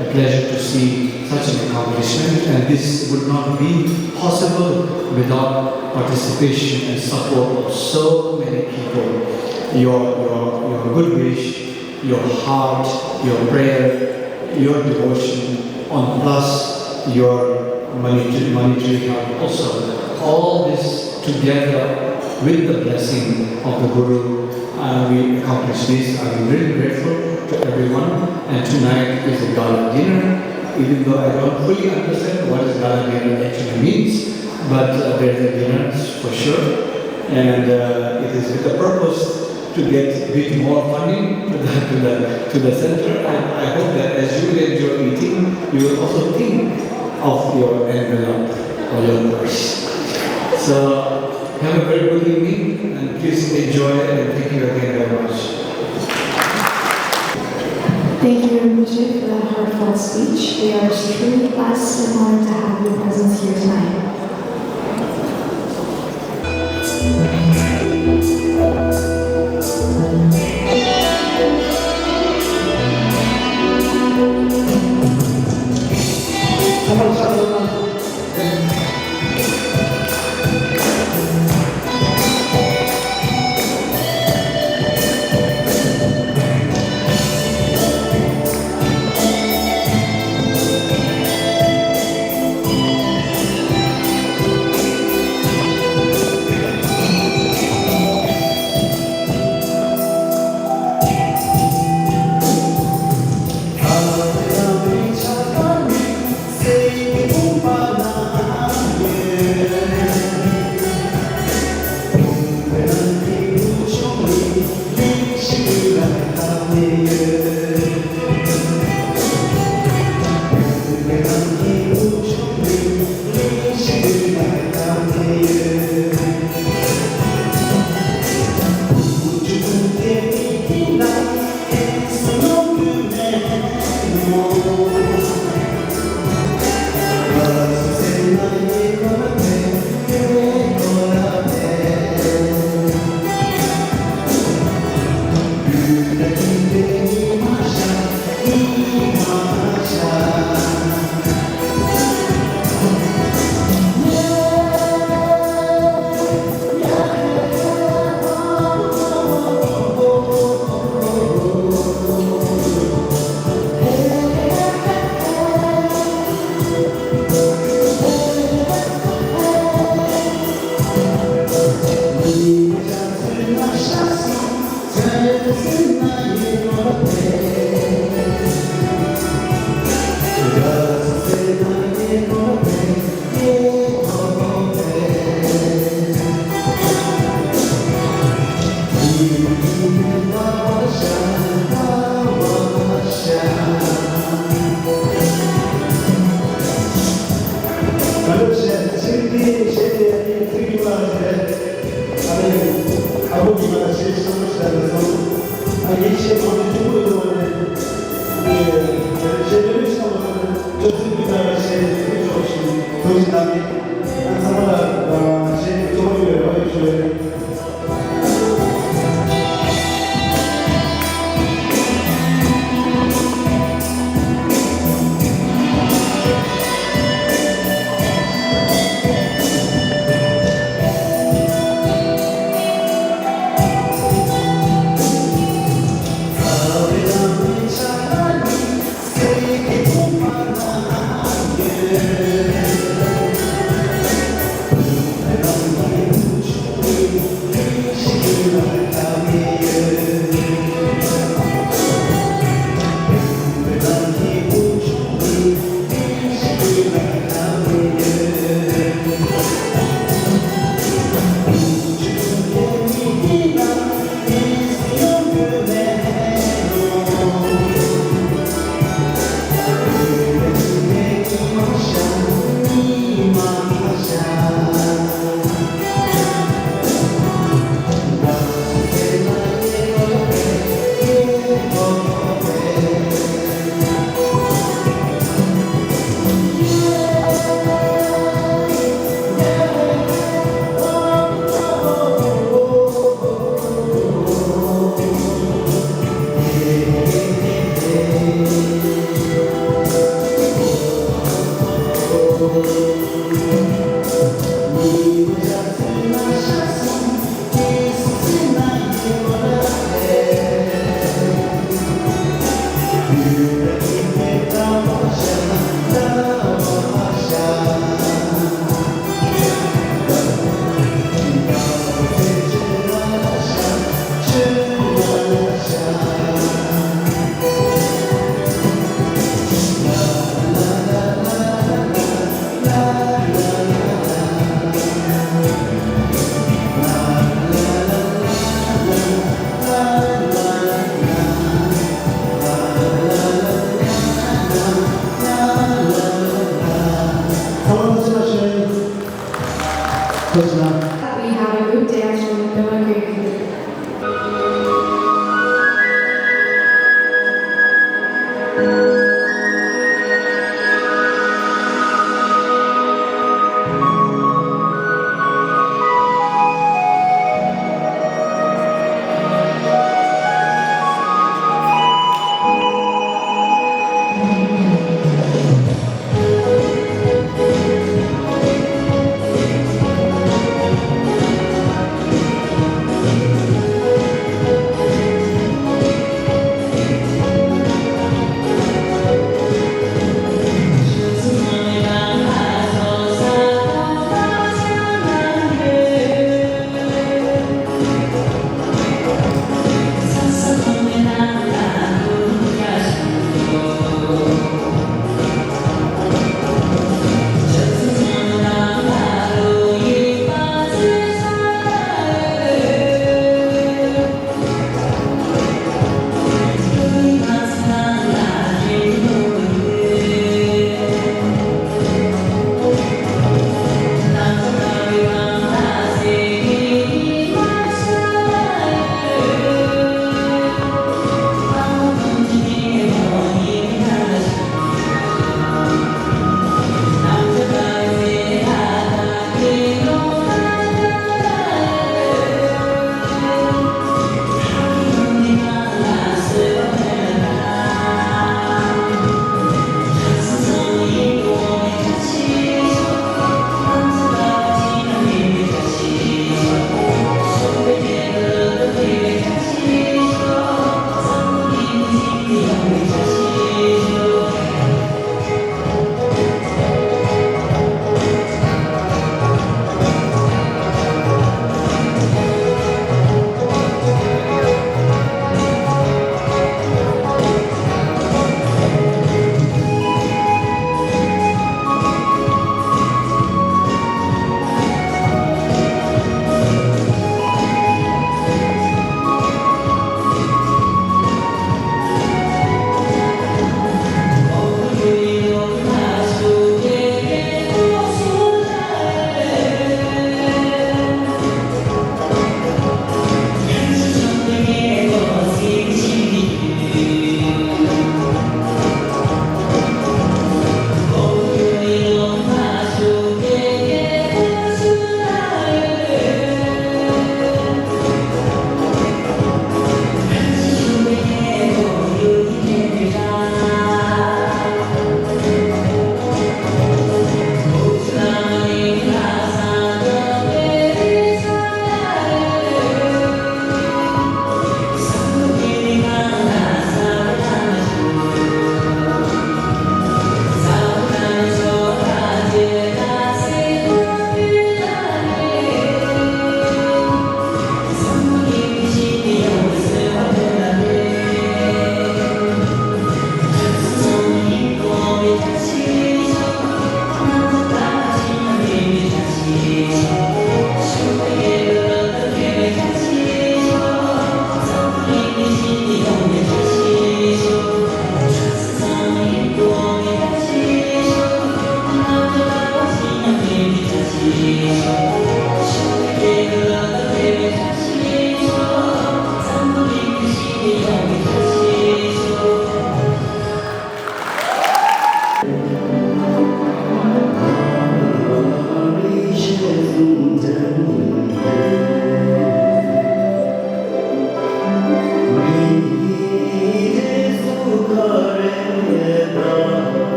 a pleasure to see such an accomplishment, and this would not be possible without participation and support of so many people. Your, your, your good wish, your heart, your prayer, your devotion, and plus your monetary, monetary help also. All this together with the blessing of the Guru, uh, we accomplish this. I'm really grateful to everyone. And tonight is a gala dinner. Even though I don't fully understand what is gala dinner actually means, but, uh, there's a dinner for sure. And, uh, it is with a purpose to get a bit more funding to the, to the, to the center. And I hope that as you will enjoy eating, you will also think of your envelope or your purse. So, have a very good evening, and please enjoy, and thank you again very much. Thank you, Rinpoche, for that heartfelt speech. We are truly blessed and honored to have your presence here tonight. ག་ལེར་བཤད། ཚིག་འདི་བཤད་དེ་ཡང་ཚིག་རྒྱུད་ལ་བཤད། ཨ་ནི་ཨ་ཁུ་གིས་ང་ལ་གཞས་བཟང་པོ་ཞིག་ལ་གསུངས། ཨ་ངས་གཞས་མང་པོ་ཞིག་གོ་ཡོད་པ་རེད། ཨ་ནི་གཞས་འདི་ལས་ཤ་མ་ཟ་ན་ཅོ་ཚིག་གི་ནང་ལ་གཞས་ཚིག་ཆོག་ཞིག་ཐུགས་རྗེ་གནང་གི། ཨ་ཚང་མ་ལ་གཞས་འདི་གཙོ་བོ་ཡོད་རོགས་ཡོད་ཞུ་ཡོད།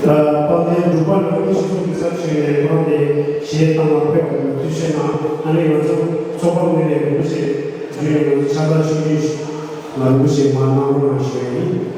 དཔལ་ལྡན་འབྲུག་པ་ནང་མི་ཞིག་ཚོགས་ཀྱི་ཚབ་ཞུས་ནས་ཁོང་དེ་གཞས་བཏང་བར་ཕེབས་པ་དང་དུས་ཆེན་ནང་ཨ་ནི་ང་ཚོ་ཚོགས་པ་ངོས་ནས་རིན་པོ་ཆེ་བརྒྱུད་ནས་ང་ཚོ་ཕྱག་རྟགས་ཆུང་ཆུང་ཞིག་ང་རིན་པོ་ཆེ་མར་གནང་རོགས་གནང་ཞུ་ཡ་ཡིན།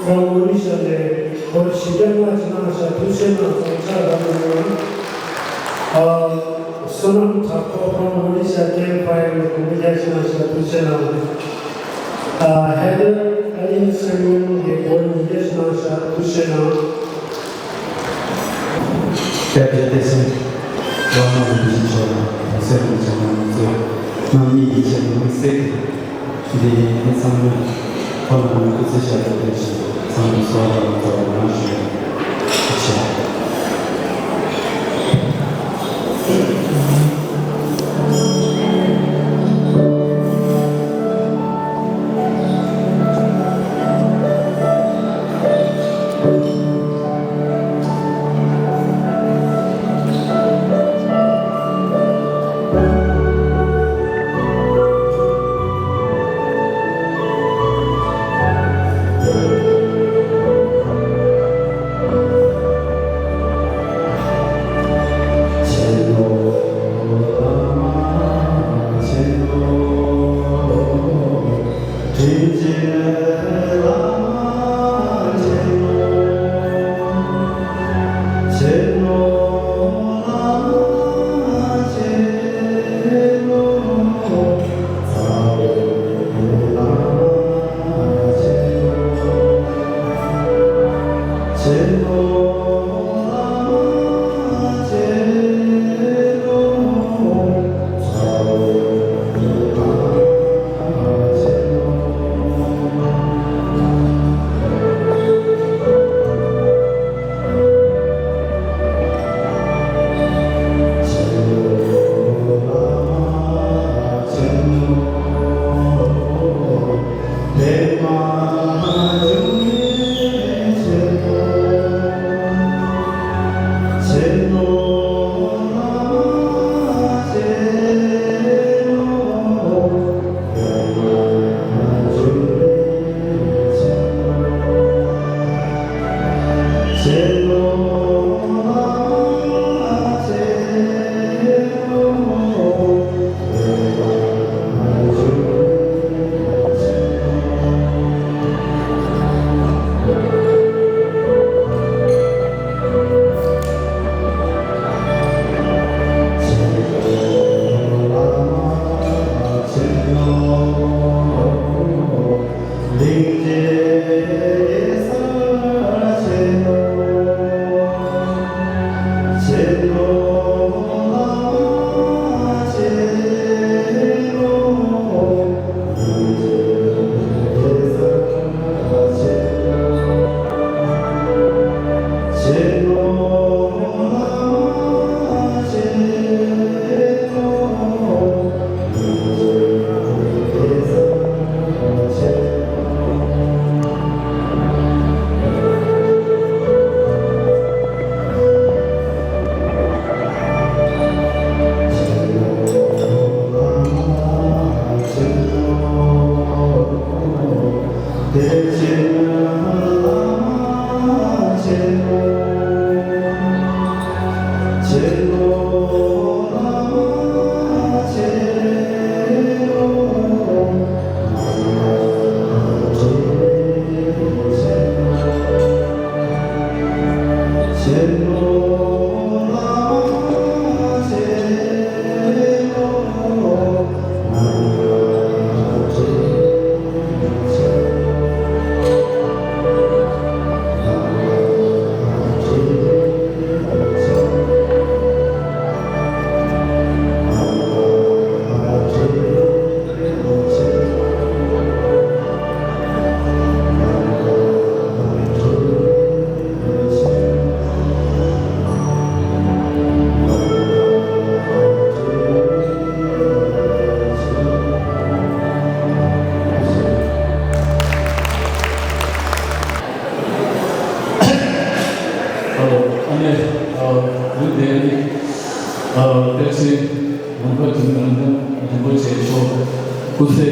From Odisha ནས་སྐོར་བཞི་བརྒྱ་ལྔ་ཅིག་གནང་ཤག་ཐུགས་རྗེ་གནང་སོང་། ཕྱག་རྒྱ་གནང་། ཨ། བསོད་ནམས་གྲགས་པ་from Odisha ten five ནས་དགུང་ལོ་བརྒྱད་ཅིག་གནང་ཤག་ཐུགས་རྗེ་གནང་། ཨ། Heather Allen Simon གིས་སྐོར་ཉིས་བརྒྱ་ཅིག་གནང་ཤག་ཐུགས་རྗེ་གནང་། བཀྲ་ཤིས་བདེ་ལེགས། བླ་མ་རིན་པོ་ཆེ་མཆོག་ལ་གོང་གསལ་གྱི་བྱ་དངོས་ཚོས་རྣམ་གཉིས་ཀྱི་ཆེད་དུ་དམིགས་བསལ་གྱི་འདི་ནས་ཚང་མས་ཁོ་ལ་ངོས་སྐུ་ཚེ་ཞབས་པད་བརྟན་ཅིང་ཚང་མས་གསོལ་བ་རབ་རྫོགས་པ་ཡོང་བ་ཞུ་ཡི། ཐུགས་རྗེ་ཆེ། སྐུ་ཚེ་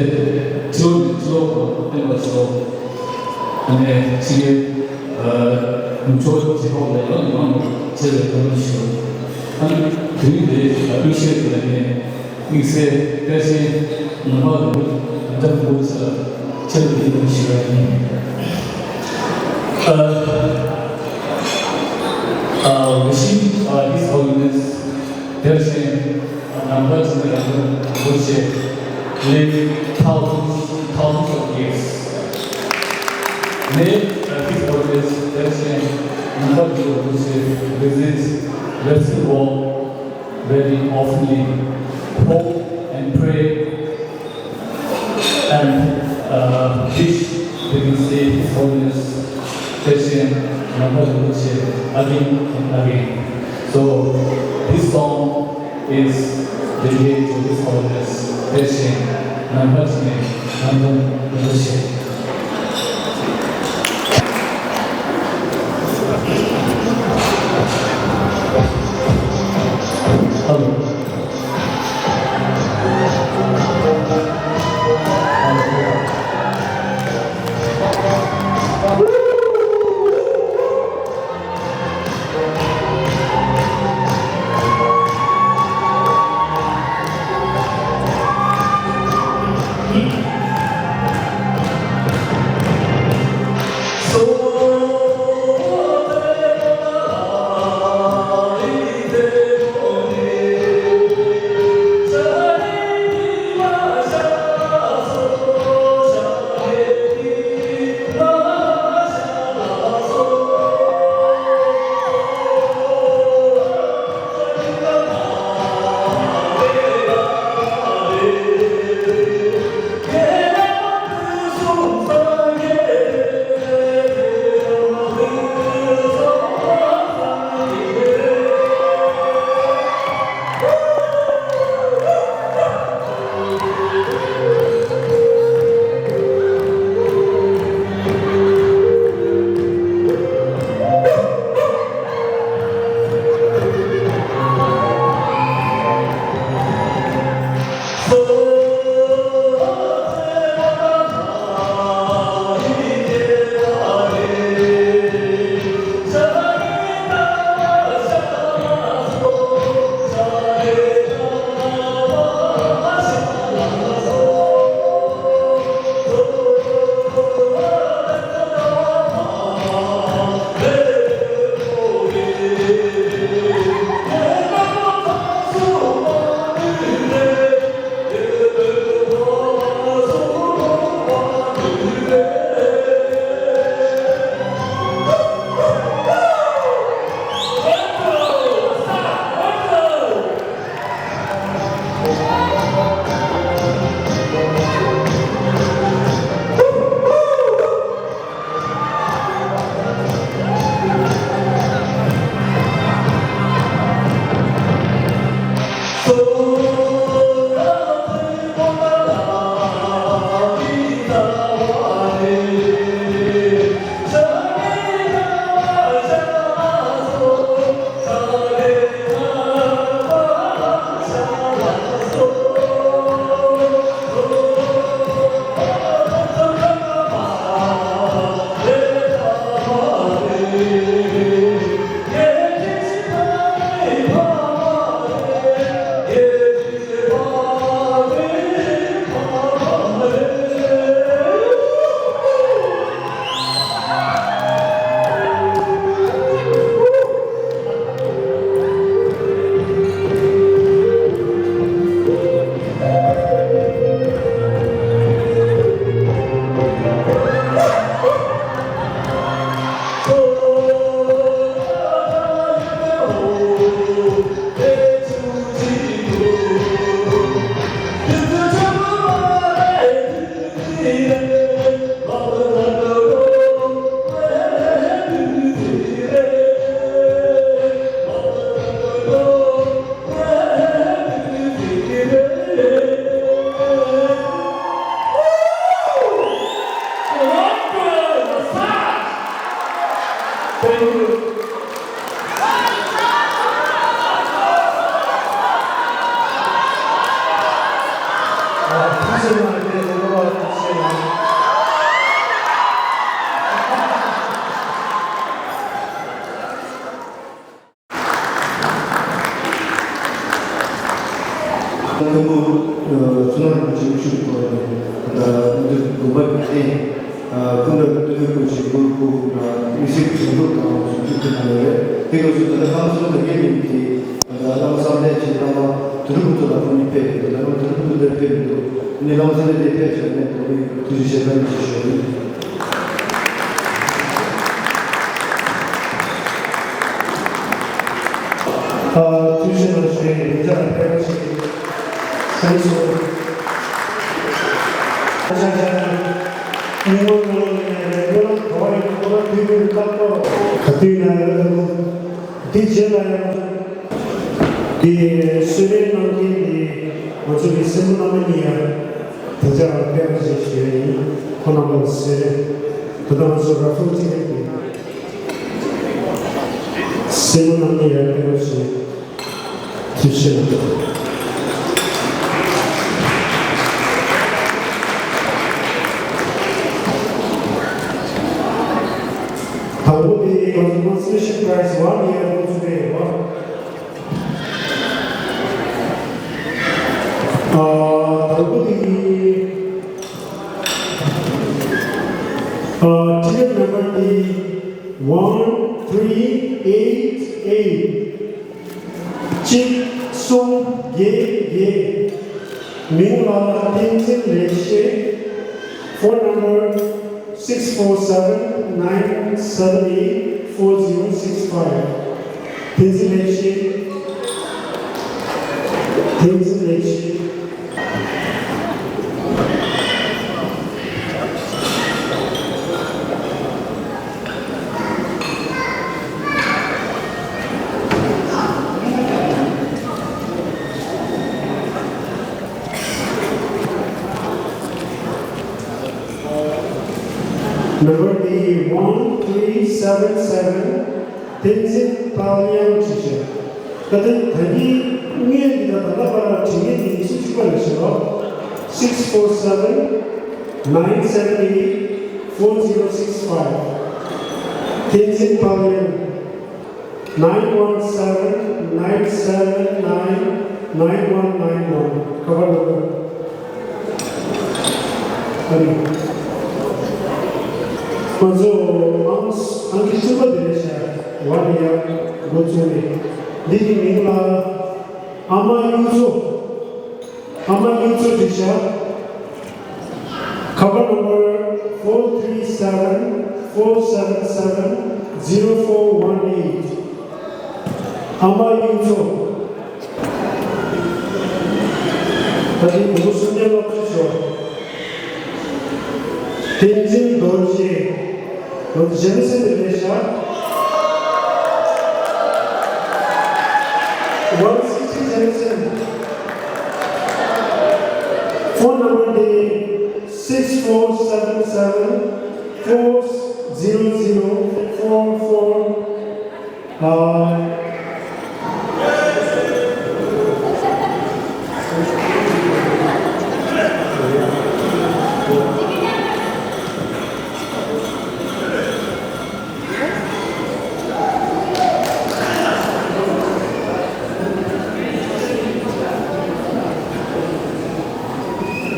སྤྱི་བོ་ནས་སྤྱི་བོ་བར་དུ་བརྟན་པར་ཤོག་ཨ་ནི་ཕྱི་རྒྱལ་ནུབ་ཕྱོགས་རྒྱལ་ཁབ་ལ་ཡང་ཡང་ཆེ་བའི་བཀའ་དྲིན་ཞུ། ཨ་ནི་དེ་རིང་འདིར་སྐུ་གཤེགས་ཀྱི་ལས་ངན་དམིགས་བསལ་དཔལ་ཆེན་ནམ་མཁའ་ལྡིང་དབུས་རྒྱལ་ཁབ་ཆེ་བའི་བཀའ་དྲིན་ཞུ་བ་ཡིན། Uh, uh, wishing uh, His Holiness དཔལ་ཆེན་ནམ་མཁའ་ལྡིང་དབུས་རིན་པོ་ཆེ live thousands, thousands of years. May uh, His Holiness དཔལ་ཆེན་ནམ་མཁའ་ལྡིང་དབུས་རིན་པོ་ཆེ visit Western world very oftenly, hope and pray and uh, wish we can see His Holiness President Nampa Rinpoche again and again. So this song is dedicated to His Holiness President Nampa Rinpoche. Hello. ཐུགས་རྗེ་གནང་། དེ་ལས་ལོ་བ་ཐུགས་རྗེ་གནང་། མཐོན་པོ་བཙུན་མ་རིན་པོ་ཆེ་དབུ་བཞུགས་ཐོག་ནས་ད་ལྟ་དགོན་པ་གི་རྟེན་སྐུ་འདྲ་སྟོད་སྨད་སྐུ་ཆེན་པོ་སྐུ་དབུ་གནང་། དབུ་གསེར་གྱི་ཟངས་གྲུབ་དང་ཟུང་འཇུག་གི་གནང་ཡོད་རེད། དེ་སྐབས་སུ་ད་ལྟ་ཁམས་གསུམ་དང་མཉམ་དུ་ཡིན་གྱི། ད་ལྟ་བླ་མ་བསམ་གཏན་ཆེ་བླ་མ་དོན་གྲུབ་ཀུན་ལ་ཕུལ་ནས་ཕེབས་ཡོད། ད་ལྟ་བླ་མ་དོན་གྲུབ་ཀུན་ལ་ཕེབས་མི་འདུག་ནི་བླ་མ་བསམ་གཏན་དེ་ཕེབས་བྱས་ནས་ད་ལྟ་ཐུགས་རྗེ་ཆེ་ཕེབས་མི་ཆེ་ཞུ་ཡིན། ཐུགས་རྗེ་གནང་ཞུ་ཡིན། མི་ཚང་མ་ཕེབས་པ་ཞིག་སེམས་སུ། ཨ་ཅག་ཅག་སྙིང་པོ་ངོ་ལོག་ཡིན་ནས་རེད། སྨོན་ལམ་ག་བ་ཡིན་ཁོ་ན་དུས་ཀུན་ཏུ་བཏབ་དགོས། ག་དུས་ན་ཡོད་དུ། དེ་རྗེས་ལ་ཡང་། དེ་གསོལ་རས་གནང་མཁན་དེ་ང་ཚོ་གི་སྲས་མོ་བླ་མ་གཉིས་ཡ། དེ་ཚོ་ལ་ཕེབས་པ་ཞིག་ཞུ་ཡ་ཡིན། ཁོང་རྣམ་པ་ལ་གསོལ་རས། ད་ལྟ་ང་ཚོ་ར་ཧྥུལ་ཊི་ཀེ་ཊི་གི་སྲས་མོ་རྣམ་གཉིས་ཡར་ཕེབས་པ་ཞིག་ཐུགས་རྗེ་ཆེ། དང་པོ་དེ་ང་ཚོ་consolation prize one year འགོ་ཚུགས་པའི་བ། ཨ་དང་པོ་དེ་གི་ཨ་ticket number དེ་one three eight eight། གཅིག་གསུམ་བརྒྱད་བརྒྱད། མིང་ལ་བསྟན་འཛིན་ལེགས་བཤད། Phone number six four seven nine seven eight four zero six five། བསྟན་འཛིན་ལེགས་བཤད། བསྟན་འཛིན་ལེགས་བཤད། Number དེ་one three seven seven། བསྟན་འཛིན་པཱ་ལིང་བྲིས་བྱས། ད་ལྟ་ད་གིན་དངུལ་འདི་དང་ད་ལྟ་བར་ལ་བྲིས་མཁན་དེ་ཉི་ཤུ་གཅིག་པ་ལ་བྱེད་རོགས། Six four seven nine seven eight four zero six five། བསྟན་འཛིན་པཱ་ལིང་། Nine one seven nine seven nine nine one nine one། ཁ་པར་ནམ་བར། ཨ་རི། ང་ཚོ་ཨང་ཨང་ཀི་གསུམ་པ་དེ་རེད་ཤག་ཝ་ནི་ཡ་འགོ་བཙུགས་ནས། འདི་གི་མིང་ལ་ཨ་མ་གཡུ་མཚོ། ཨ་མ་གཡུ་མཚོ་བྲིས་ཤག་ཁ་པར་ནམ་བར་four three seven four seven seven zero four one eight། ཨ་མ་གཡུ་མཚོ། ད་ལྟའི་ནུ་བོ་སུམ་བརྒྱ་ལོ་བཅུ་ཤོག་བསྟན་འཛིན་རྡོ་རྗེ། ང་ཚོ་གཞན་སེམས་དེ་ལས་བཞག One sixty Jensen། Phone number དེ་six four seven seven four zero zero four four། ཨ།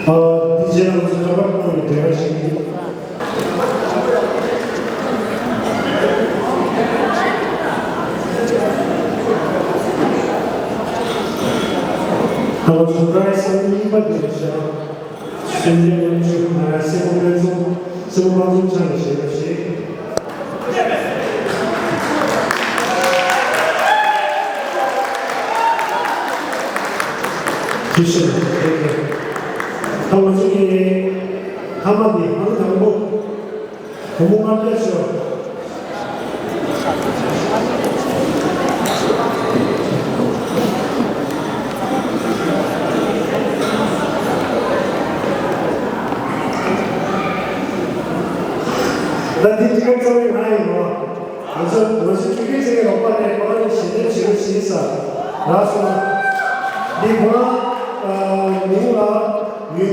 ཨ། དེ་རྗེས་ལ་ང་ཚོ་ཁ་པར་གཏོང་བའི་འབྲེལ་བ་ཞིག་ཡིན། ད་ང་ཚོ་བཀྲ་ཤིས་སམ་གཉིས་པ་དེ་བཞག་སེམས་ཅན་ཡོངས་ཀྱི་སེམས་པ་དཔའ་མཛངས་སེམས་པ་དཔའ་མཛངས་ཆ་ནས་བཞེས་པ་ཞིག་ཐུགས་རྗེ་ཆེ། ད་ང་ཚོ་གི་ཐ་མ་འདི་ཨང་དང་པོ། བུ་མོ་ལྔ་བརྒྱ་ཤོག་ད་འདི་ཅི་ག་རྩ་བའི་ང་ཡིན་ནོ། ང་ཚོ་ང་ཚོ་ཅི་ག་ཅི་ག་རོགས་པ་ནས་ཁོ་རང་གི་ཞི་བདེ་བྱེད་རོགས་བྱེད་ས་རག་སོང་། འདི་ཁོ་རང་མིང་ལ།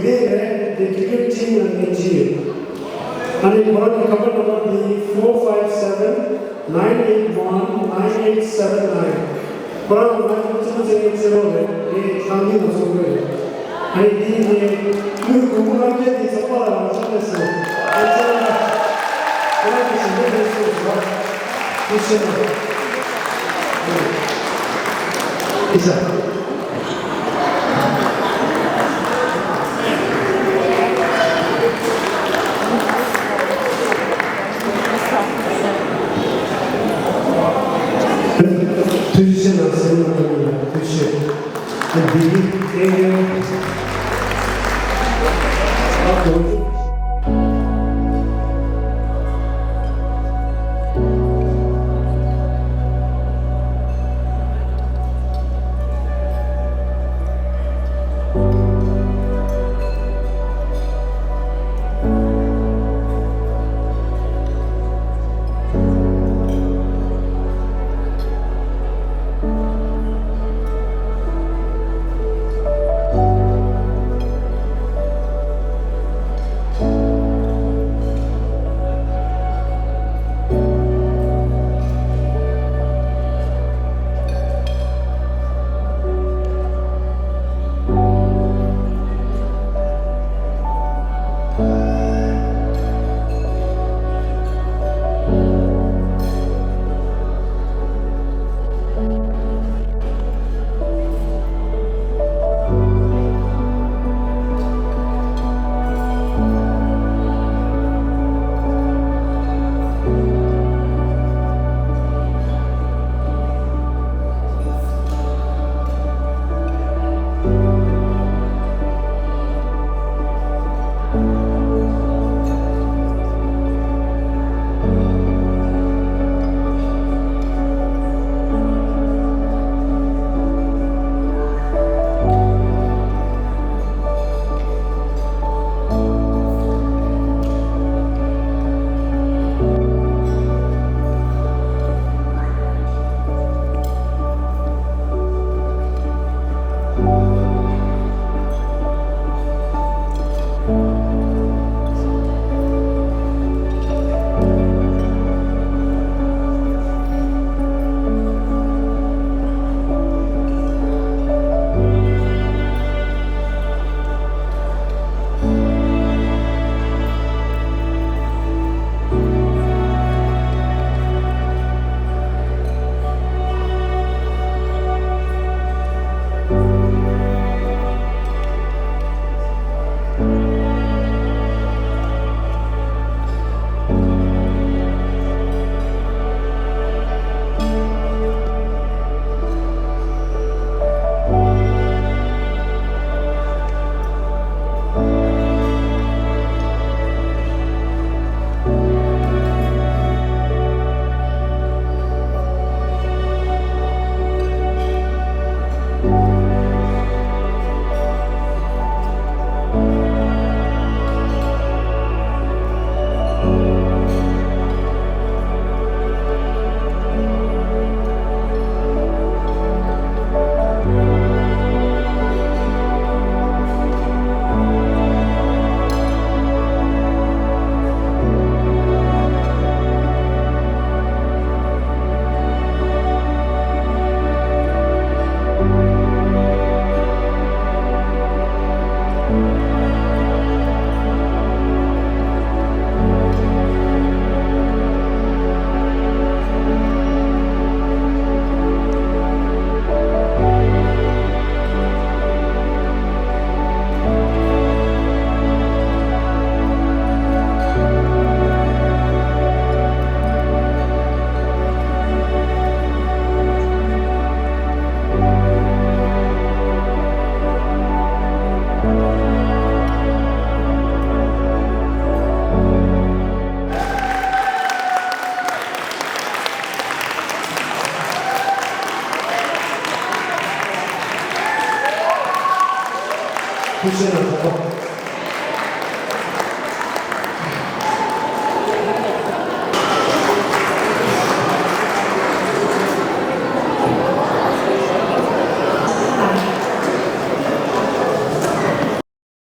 དེ་རེད། དེ་ཀི་རི་ཀེཊ་ཊིམ་ནང་ནས་བྲིས་ཡོད། ཨ་ནི་ཁོ་རང་གི་ཁ་པར་ནམ་བར་དེ་four five seven nine eight one nine eight seven nine། ཁོ་རང་ང་ཚོ་ཚོ་ཚོ་ཚོ་ཚོ་རེད། ངས་ཁང་མིག་ལ་ཚོགས་དགོས་རེད། ཨ་ནི་དེ་ནས་དངུལ་སྒོར་མོ་ལྔ་བརྒྱ་དེ་ཚོགས་པ་ལ་རང་སོང་ནས་ཟེར། ཨ་ཚོ་ལ་ཁོ་རང་གི་ཞིང་པ་རེད་ཟེར་བ། ཐུགས་རྗེ་ཆེ་གནང་། ཨི་ཤ། ཐུགས་རྗེ་ཆེ་གནང་། སེམས་ནང་དུ་ཡོད་ལ་ཐུགས་རྗེ་ཆེ། འདི་ནི་ཨེ་ཡོད།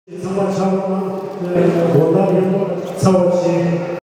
ཚང་མ་ཕྱག་ལོག་གནང་། དགོང་དག་ཡོད་པ་ཚར་བ་བྱས།